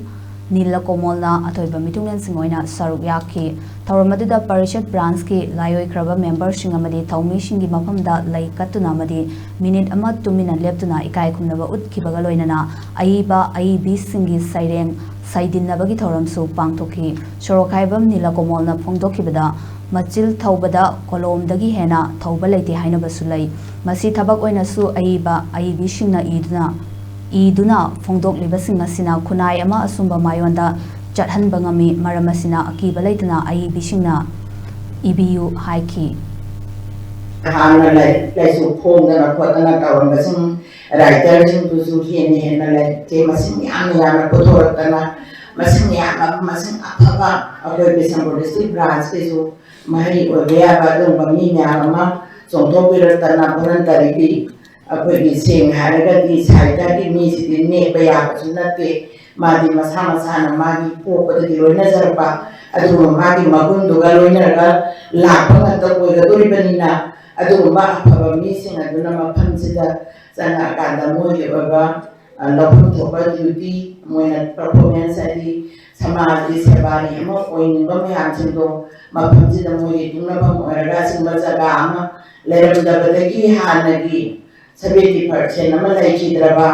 ꯅꯤꯂꯀꯣꯃꯣꯜꯅ ꯑꯊꯣꯏꯕ ꯃꯤꯊꯨꯡꯂꯦꯟꯁꯤꯡ ꯑꯣꯏꯅ ꯁꯔꯨꯛ ꯌꯥꯈꯤ꯫ ꯊꯧꯔꯝ ꯑꯗꯨꯗ ꯄꯔꯤꯁꯠ ꯕ꯭ꯔꯥꯟꯁꯀꯤ ꯂꯥꯏꯑꯣꯏꯈ꯭ꯔꯕ ꯃꯦꯝꯕꯔꯁꯤꯡ ꯑꯃꯗꯤ ꯊꯧꯃꯤꯁꯤꯡꯒꯤ ꯃꯐꯝꯗ ꯂꯩ ꯀꯠꯇꯨꯅ ꯑꯃꯗꯤ ꯃꯤꯅꯤꯠ ꯑꯃ ꯇꯨꯃꯤꯟꯅ ꯂꯦꯞꯇꯨꯅ ꯏꯀꯥꯏ ꯈꯨꯝꯅꯕ ꯎꯠꯈꯤꯕꯒ ꯂꯣꯏꯅꯅ ꯑꯏꯕ ꯑꯏꯕꯤꯁꯤꯡꯒꯤ ꯁꯩꯔꯦꯡ ꯁꯩꯗꯤꯟꯅꯕꯒꯤ ꯊꯧꯔꯝꯁꯨ ꯄꯥꯡꯊꯣꯛꯈꯤ꯫ ꯁꯣꯔꯣꯛꯈꯥꯏꯕꯝ ꯅꯤꯂꯀꯣꯃꯣꯜꯅ ꯐꯣꯡꯗꯣꯛꯈꯤꯕꯗ, ꯃꯆꯤꯜ ꯊꯧꯕꯗ ꯀꯣꯂꯣꯝꯗꯒꯤ ꯍꯦꯟꯅ ꯊꯧꯕ ꯂꯩꯇꯦ ꯍꯥꯏꯅꯕꯁꯨ ꯂꯩ꯫ ꯃꯁꯤ ꯊꯕꯛ ꯑꯣꯏꯅꯁꯨ ꯑꯏꯕ ꯑꯏꯕꯤꯁꯤꯡꯅ ꯏꯗꯨꯅ, ꯏꯗꯨꯅ ꯐꯣꯡꯗꯣꯛꯂꯤꯕꯁꯤꯡ ꯑꯁꯤꯅ ꯈꯨꯟꯅꯥꯏ ꯑꯃ ꯑꯆꯨꯝꯕ ꯃꯥꯏꯑꯣꯟꯗ ꯆꯠꯍꯟꯕ ꯉꯝꯃꯤ꯫ ꯃꯔꯝ ꯑꯁꯤꯅ ꯑꯀꯤꯕ ꯂꯩꯇꯅ ꯑꯏꯕꯤꯁꯤꯡꯅ ꯏꯕꯤꯌꯨ ꯍꯥꯏꯈꯤ꯫ ꯍꯥꯟꯅ ꯂꯥꯏꯔꯤꯛ ꯂꯥꯏꯁꯨ ꯐꯣꯡꯗꯅ ꯈꯣꯠꯇꯅ ꯇꯧꯔꯝꯕꯁꯤꯡ, ꯔꯥꯏꯇꯔꯁꯤꯡꯗꯨꯁꯨ ꯍꯦꯟꯅ ꯍꯦꯟꯅ ꯂꯥꯏꯔꯤꯛꯁꯦ ꯃꯁꯤꯡ ꯌꯥꯝꯅ ꯌꯥꯝꯅ ꯄꯨꯊꯣꯔꯛꯇꯅ, ꯃꯁꯤꯡ ꯌꯥꯝꯕ, ꯃꯁꯤꯡ ꯑꯐꯕ ꯑꯩꯈꯣꯏ ꯕꯤꯁꯅꯨꯄꯨꯔ ꯗꯤꯁꯇ꯭ꯔꯤꯛ ꯕ꯭ꯔꯥꯟꯁꯀꯤꯁꯨ ꯃꯍꯩ ꯑꯣꯏꯕ ꯌꯥꯕ ꯑꯗꯨꯒꯨꯝꯕ ꯃꯤ ꯃꯌꯥꯝ ꯑꯃ ꯆꯣꯡꯊꯣꯛꯄꯤꯔꯛꯇꯅ, ꯚꯣꯂꯟꯇꯔꯤꯒꯤ ꯑꯩꯈꯣꯏꯒꯤ ꯁꯦꯡꯅ ꯍꯥꯏꯔꯒꯗꯤ ꯁꯥꯍꯤꯇ꯭ꯌꯒꯤ ꯃꯤꯁꯤꯗꯤ ꯅꯦꯛꯄ ꯌꯥꯕꯁꯨ ꯅꯠꯇꯦ꯫ ꯃꯥꯗꯤ ꯃꯁꯥ ꯃꯁꯥꯅ ꯃꯥꯒꯤ ꯄꯣꯛꯄꯗꯒꯤ ꯂꯣꯏꯅꯖꯔꯛꯄ ꯑꯗꯨꯒꯨꯝꯕ ꯃꯥꯒꯤ ꯃꯒꯨꯟꯗꯨꯒ ꯂꯣꯏꯅꯔꯒ ꯂꯥꯛꯄ ꯉꯥꯛꯇ ꯑꯣꯏꯒꯗꯧꯔꯤꯕꯅꯤꯅ, ꯑꯗꯨꯒꯨꯝꯕ ꯑꯐꯕ ꯃꯤꯁꯤꯡ ꯑꯗꯨꯅ ꯃꯐꯝꯁꯤꯗ ꯆꯪꯉꯛꯑꯀꯥꯟꯗ ꯃꯣꯏꯒꯤ ꯑꯣꯏꯕ, ꯑ, ꯂꯧꯐꯝ ꯊꯣꯛꯄ ꯗ꯭ꯌꯨꯇꯤ, ꯃꯣꯏꯅ ꯄꯔꯐꯣꯔꯃꯦꯟꯁ ꯍꯥꯏꯗꯤ ꯁꯃꯥꯖꯒꯤ ꯁꯦꯕꯥꯔꯤ ꯑꯃ ꯑꯣꯏꯅꯤꯡꯕ ꯃꯌꯥꯝꯁꯤꯡꯗꯣ ꯃꯐꯝꯁꯤꯗ ꯃꯣꯏꯒꯤ ꯇꯨꯝꯅꯐꯝ ꯑꯣꯏꯔꯒ ꯑꯁꯤꯒꯨꯝꯕ ꯖꯒꯥ ꯑꯃ ꯂꯩꯔꯝꯗꯕꯗꯒꯤ ꯍꯥꯟꯅꯒꯤ ꯁꯚꯦꯟꯇꯤ ꯄꯥꯔꯁꯦꯟ ꯑꯃ ꯂꯩꯈꯤꯗ꯭ꯔꯕ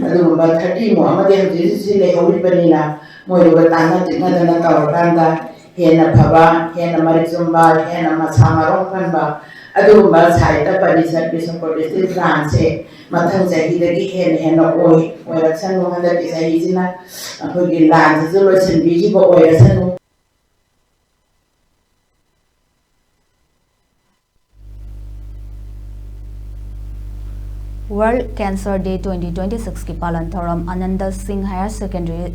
ꯑꯗꯨꯒꯨꯝꯕ ꯊꯥꯔꯇꯤ ꯃꯨꯛ ꯑꯃꯗꯤ ꯍꯧꯖꯤꯛ ꯍꯧꯖꯤꯛ ꯂꯩꯍꯧꯔꯤꯕꯅꯤꯅ, ꯃꯣꯏꯗꯨꯒ ꯇꯥꯟꯅ ꯇꯤꯛꯅꯗꯅ ꯇꯧꯔꯀꯥꯟꯗ ꯍꯦꯟꯅ ꯐꯕ, ꯍꯦꯟꯅ ꯃꯔꯤꯛ ꯆꯨꯝꯕ, ꯍꯦꯟꯅ ꯃꯁꯥ ꯃꯔꯣꯡ ꯐꯟꯕ ꯑꯗꯨꯒꯨꯝꯕ ꯁꯥꯍꯤꯇ꯭ꯌ ꯄꯔꯤꯁꯠ ꯕꯤꯁꯅꯨꯄꯨꯔ ꯗꯤꯁꯇ꯭ꯔꯤꯛ ꯕ꯭ꯔꯥꯟꯁꯁꯦ ꯃꯊꯪ ꯆꯍꯤꯗꯒꯤ ꯍꯦꯟꯅ ꯍꯦꯟꯅ ꯑꯣꯏ, ꯑꯣꯏꯔꯛꯁꯅꯨ꯫ ꯍꯟꯗꯛꯀꯤ ꯆꯍꯤꯁꯤꯅ ꯑꯩꯈꯣꯏꯒꯤ ꯂꯥꯟꯁꯤꯁꯨ ꯂꯣꯏꯁꯤꯟꯕꯤꯈꯤꯕ ꯑꯣꯏꯔꯁꯅꯨ꯫ World Cancer Day twenty twenty-six ꯀꯤ ꯄꯥꯂꯟ ꯊꯧꯔꯝ ꯑꯅꯟꯗ ꯁꯤꯡ ꯍꯥꯌꯔ ꯁꯦꯀꯦꯟꯗꯔꯤ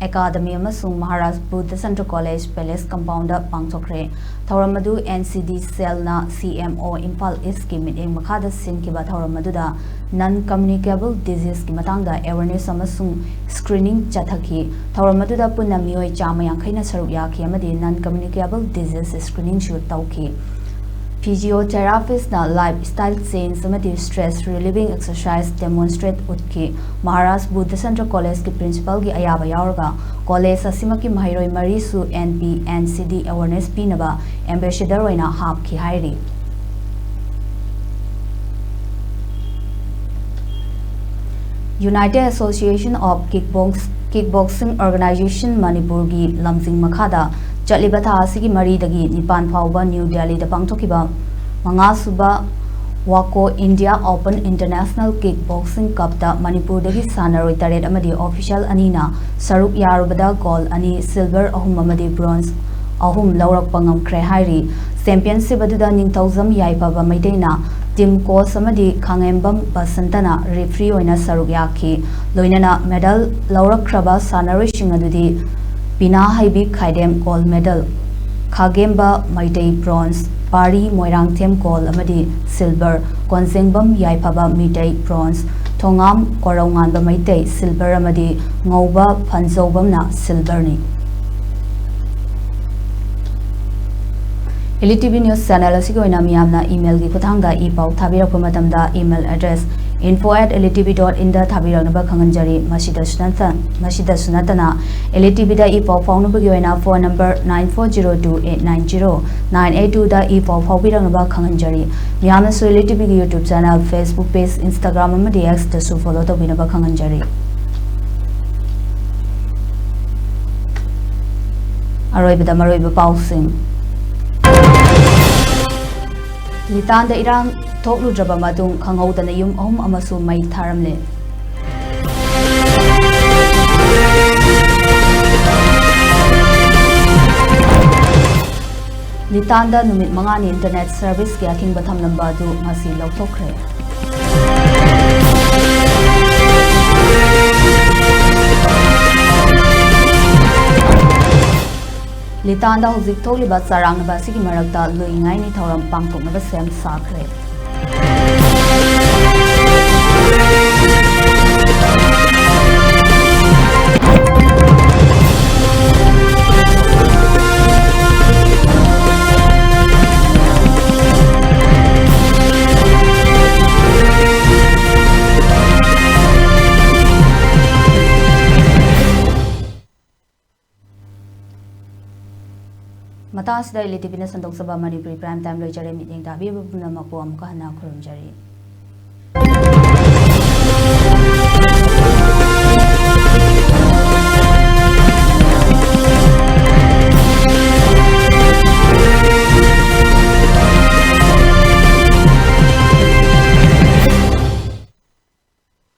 ꯑꯦꯀꯥꯗꯃꯤ ꯑꯃꯁꯨꯡ Maharaj Budhachandra college palace compound ꯄꯥꯡꯊꯣꯛꯈ꯭ꯔꯦ꯫ ꯊꯧꯔꯝ ꯑꯗꯨ ꯑꯦꯟ ꯁꯤ ꯗꯤ ꯁꯦꯜꯅ ꯁꯤ ꯑꯦꯝ ꯑꯣ ꯏꯝꯐꯥꯜ ꯏꯁꯀꯤ ꯃꯤꯠꯌꯦꯡ ꯃꯈꯥꯗ ꯁꯤꯟꯈꯤꯕ ꯊꯧꯔꯝ ꯑꯗꯨꯗ non communicable diseaseꯀꯤ ꯃꯇꯥꯡꯗ awareness ꯑꯃꯁꯨꯡ screening ꯆꯠꯊꯈꯤ꯫ ꯊꯧꯔꯝ ꯑꯗꯨꯗ ꯄꯨꯟꯅ ꯃꯤꯑꯣꯏ ꯆꯥꯝꯃ ꯌꯥꯡꯈꯩꯅ ꯁꯔꯨꯛ ꯌꯥꯈꯤ ꯑꯃꯗꯤ non communicable disease screeningꯁꯨ ꯇꯧꯈꯤ꯫ Physiotherapistꯅ lifestyle change ꯑꯃꯗꯤ stress relieving exercise demonstrate ꯎꯠꯈꯤ꯫ ꯃꯍꯥꯔꯥꯖ ꯕꯨꯙꯆꯟꯗ꯭ꯔ ꯀꯣꯂꯦꯖꯀꯤ principalꯒꯤ ꯑꯌꯥꯕ ꯌꯥꯎꯔꯒ ꯀꯣꯂꯦꯖ ꯑꯁꯤꯃꯛꯀꯤ ꯃꯍꯩꯔꯣꯏ ꯃꯔꯤꯁꯨ ꯑꯦꯟ ꯄꯤ ꯑꯦꯟ ꯁꯤ ꯗꯤ awareness ꯄꯤꯅꯕ ambassador ꯑꯣꯏꯅ ꯍꯥꯞꯈꯤ ꯍꯥꯏꯔꯤ꯫ United Association of Kickbox Kickboxing Organization ꯃꯅꯤꯄꯨꯔꯒꯤ ꯂꯝꯖꯤꯡ ꯃꯈꯥꯗ ꯆꯠꯂꯤꯕ ꯊꯥ ꯑꯁꯤꯒꯤ ꯃꯔꯤꯗꯒꯤ ꯅꯤꯄꯥꯟ ꯐꯥꯎꯕ ꯅ꯭ꯌꯨ ꯗꯦꯜꯂꯤꯗ ꯄꯥꯡꯊꯣꯛꯈꯤꯕ ꯃꯉꯥꯁꯨꯕ ꯋꯥꯀꯣ ꯏꯟꯗꯤꯌꯥ ꯑꯣꯄꯟ ꯏꯟꯇꯔꯅꯦꯁꯅꯦꯜ ꯀꯤꯛ ꯕꯣꯛꯁꯤꯡ ꯀꯞꯇ ꯃꯅꯤꯄꯨꯔꯗꯒꯤ ꯁꯥꯟꯅꯔꯣꯏ ꯇꯔꯦꯠ ꯑꯃꯗꯤ official ꯑꯅꯤꯅ ꯁꯔꯨꯛ ꯌꯥꯔꯨꯕꯗ ꯒꯣꯜ ꯑꯅꯤ, ꯁꯤꯜꯚꯔ ꯑꯍꯨꯝ ꯑꯃꯗꯤ ꯕ꯭ꯔꯣꯟꯖ ꯑꯍꯨꯝ ꯂꯧꯔꯛꯄ ꯉꯝꯈ꯭ꯔꯦ ꯍꯥꯏꯔꯤ꯫ ꯆꯦꯝꯄꯤꯌꯟꯁꯤꯞ ꯑꯗꯨꯗ ꯅꯤꯡꯊꯧꯖꯝ ꯌꯥꯏꯐꯕ ꯃꯩꯇꯩꯅ ꯇꯤꯝ ꯀꯣꯆ ꯑꯃꯗꯤ ꯈꯥꯉꯦꯝꯕꯝ ꯕꯁꯟꯇꯅ ꯔꯦꯐ꯭ꯔꯤ ꯑꯣꯏꯅ ꯁꯔꯨꯛ ꯌꯥꯈꯤ꯫ ꯂꯣꯏꯅꯅ ꯃꯦꯗꯜ ꯂꯧꯔꯛꯈ꯭ꯔꯕ ꯁꯥꯟꯅꯔꯣꯏꯁꯤꯡ ꯑꯗꯨꯗꯤ Pina Heibi Khaidem gold medal, Khagemba Meitei bronze, Pari Moirangthem gold ꯑꯃꯗꯤ silver, Konjengbam Yaipha Meitei bronze, Thongam Korounganba Meitei silver ꯑꯃꯗꯤ ꯉꯧꯕ ꯐꯟꯖꯧꯕꯝꯅ ꯁꯤꯜꯚꯔꯅꯤ꯫ Elite T V News Channel ꯑꯁꯤꯒꯤ ꯑꯣꯏꯅ ꯃꯤꯌꯥꯝꯅ emailꯒꯤ ꯈꯨꯠꯊꯥꯡꯗ ꯏ ꯄꯥꯎ ꯊꯥꯕꯤꯔꯛꯄ ꯃꯇꯝꯗ email address info at L E T V dot in ꯗ ꯊꯥꯕꯤꯔꯛꯅꯕ ꯈꯪꯍꯟꯖꯔꯤ꯫ ꯃꯁꯤꯗꯁꯨ ꯅꯠꯇ-, ꯃꯁꯤꯗꯁꯨ ꯅꯠꯇꯅ L E T V ꯗ ꯏ ꯄꯥꯎ ꯐꯥꯎꯅꯕꯒꯤ ꯑꯣꯏꯅ phone number nine four zero two eight nine zero nine eight two ꯗ ꯏ ꯄꯥꯎ ꯐꯥꯎꯕꯤꯔꯛꯅꯕ ꯈꯪꯍꯟꯖꯔꯤ꯫ ꯃꯤꯌꯥꯝꯅꯁꯨ L E T V ꯒꯤ YouTube channel, Facebook page, Instagram ꯑꯃꯗꯤ X ꯇꯁꯨ follow ꯇꯧꯕꯤꯅꯕ ꯈꯪꯍꯟꯖꯔꯤ꯫ ꯑꯔꯣꯏꯕꯗ ꯃꯔꯨꯑꯣꯏꯕ ꯄꯥꯎꯁꯤꯡ꯫ ꯂꯤꯇꯥꯟꯗ ꯏꯔꯥꯡ ꯊꯣꯛꯂꯨꯗ꯭ꯔꯕ ꯃꯇꯨꯡ ꯈꯪꯍꯧꯗꯅ ꯌꯨꯝ ꯑꯍꯨꯝ ꯑꯃꯁꯨ ꯃꯩ ꯊꯥꯔꯝꯂꯦ꯫ ꯂꯤꯇꯥꯟꯗ ꯅꯨꯃꯤꯠ ꯃꯉꯥꯅꯤ internet serviceꯀꯤ ꯑꯊꯤꯡꯕ ꯊꯝꯂꯝꯕ ꯑꯗꯨ ꯉꯁꯤ ꯂꯧꯊꯣꯛꯈ꯭ꯔꯦ꯫ ꯂꯤꯇꯥꯟꯗ ꯍꯧꯖꯤꯛ ꯊꯣꯛꯂꯤꯕ ꯆꯔꯥꯡꯅꯕ ꯑꯁꯤꯒꯤ ꯃꯔꯛꯇ ꯂꯨꯏ ꯉꯥꯏꯅꯤ ꯊꯧꯔꯝ ꯄꯥꯡꯊꯣꯛꯅꯕ ꯁꯦꯝ ꯁꯥꯈ꯭ꯔꯦ꯫ ꯃꯇꯥꯡ ꯑꯁꯤꯗ ꯏꯂꯤ ꯇꯤꯚꯤꯅ ꯁꯟꯗꯣꯛꯆꯕ ꯃꯅꯤꯄꯨꯔꯤ Prime Time ꯂꯣꯏꯖꯔꯦ꯫ ꯃꯤꯠꯌꯦꯡ ꯇꯥꯕꯤꯕ ꯄꯨꯝꯅꯃꯛꯄꯨ ꯑꯃꯨꯛꯀ ꯍꯟꯅ ꯈꯨꯔꯨꯝꯖꯔꯤ꯫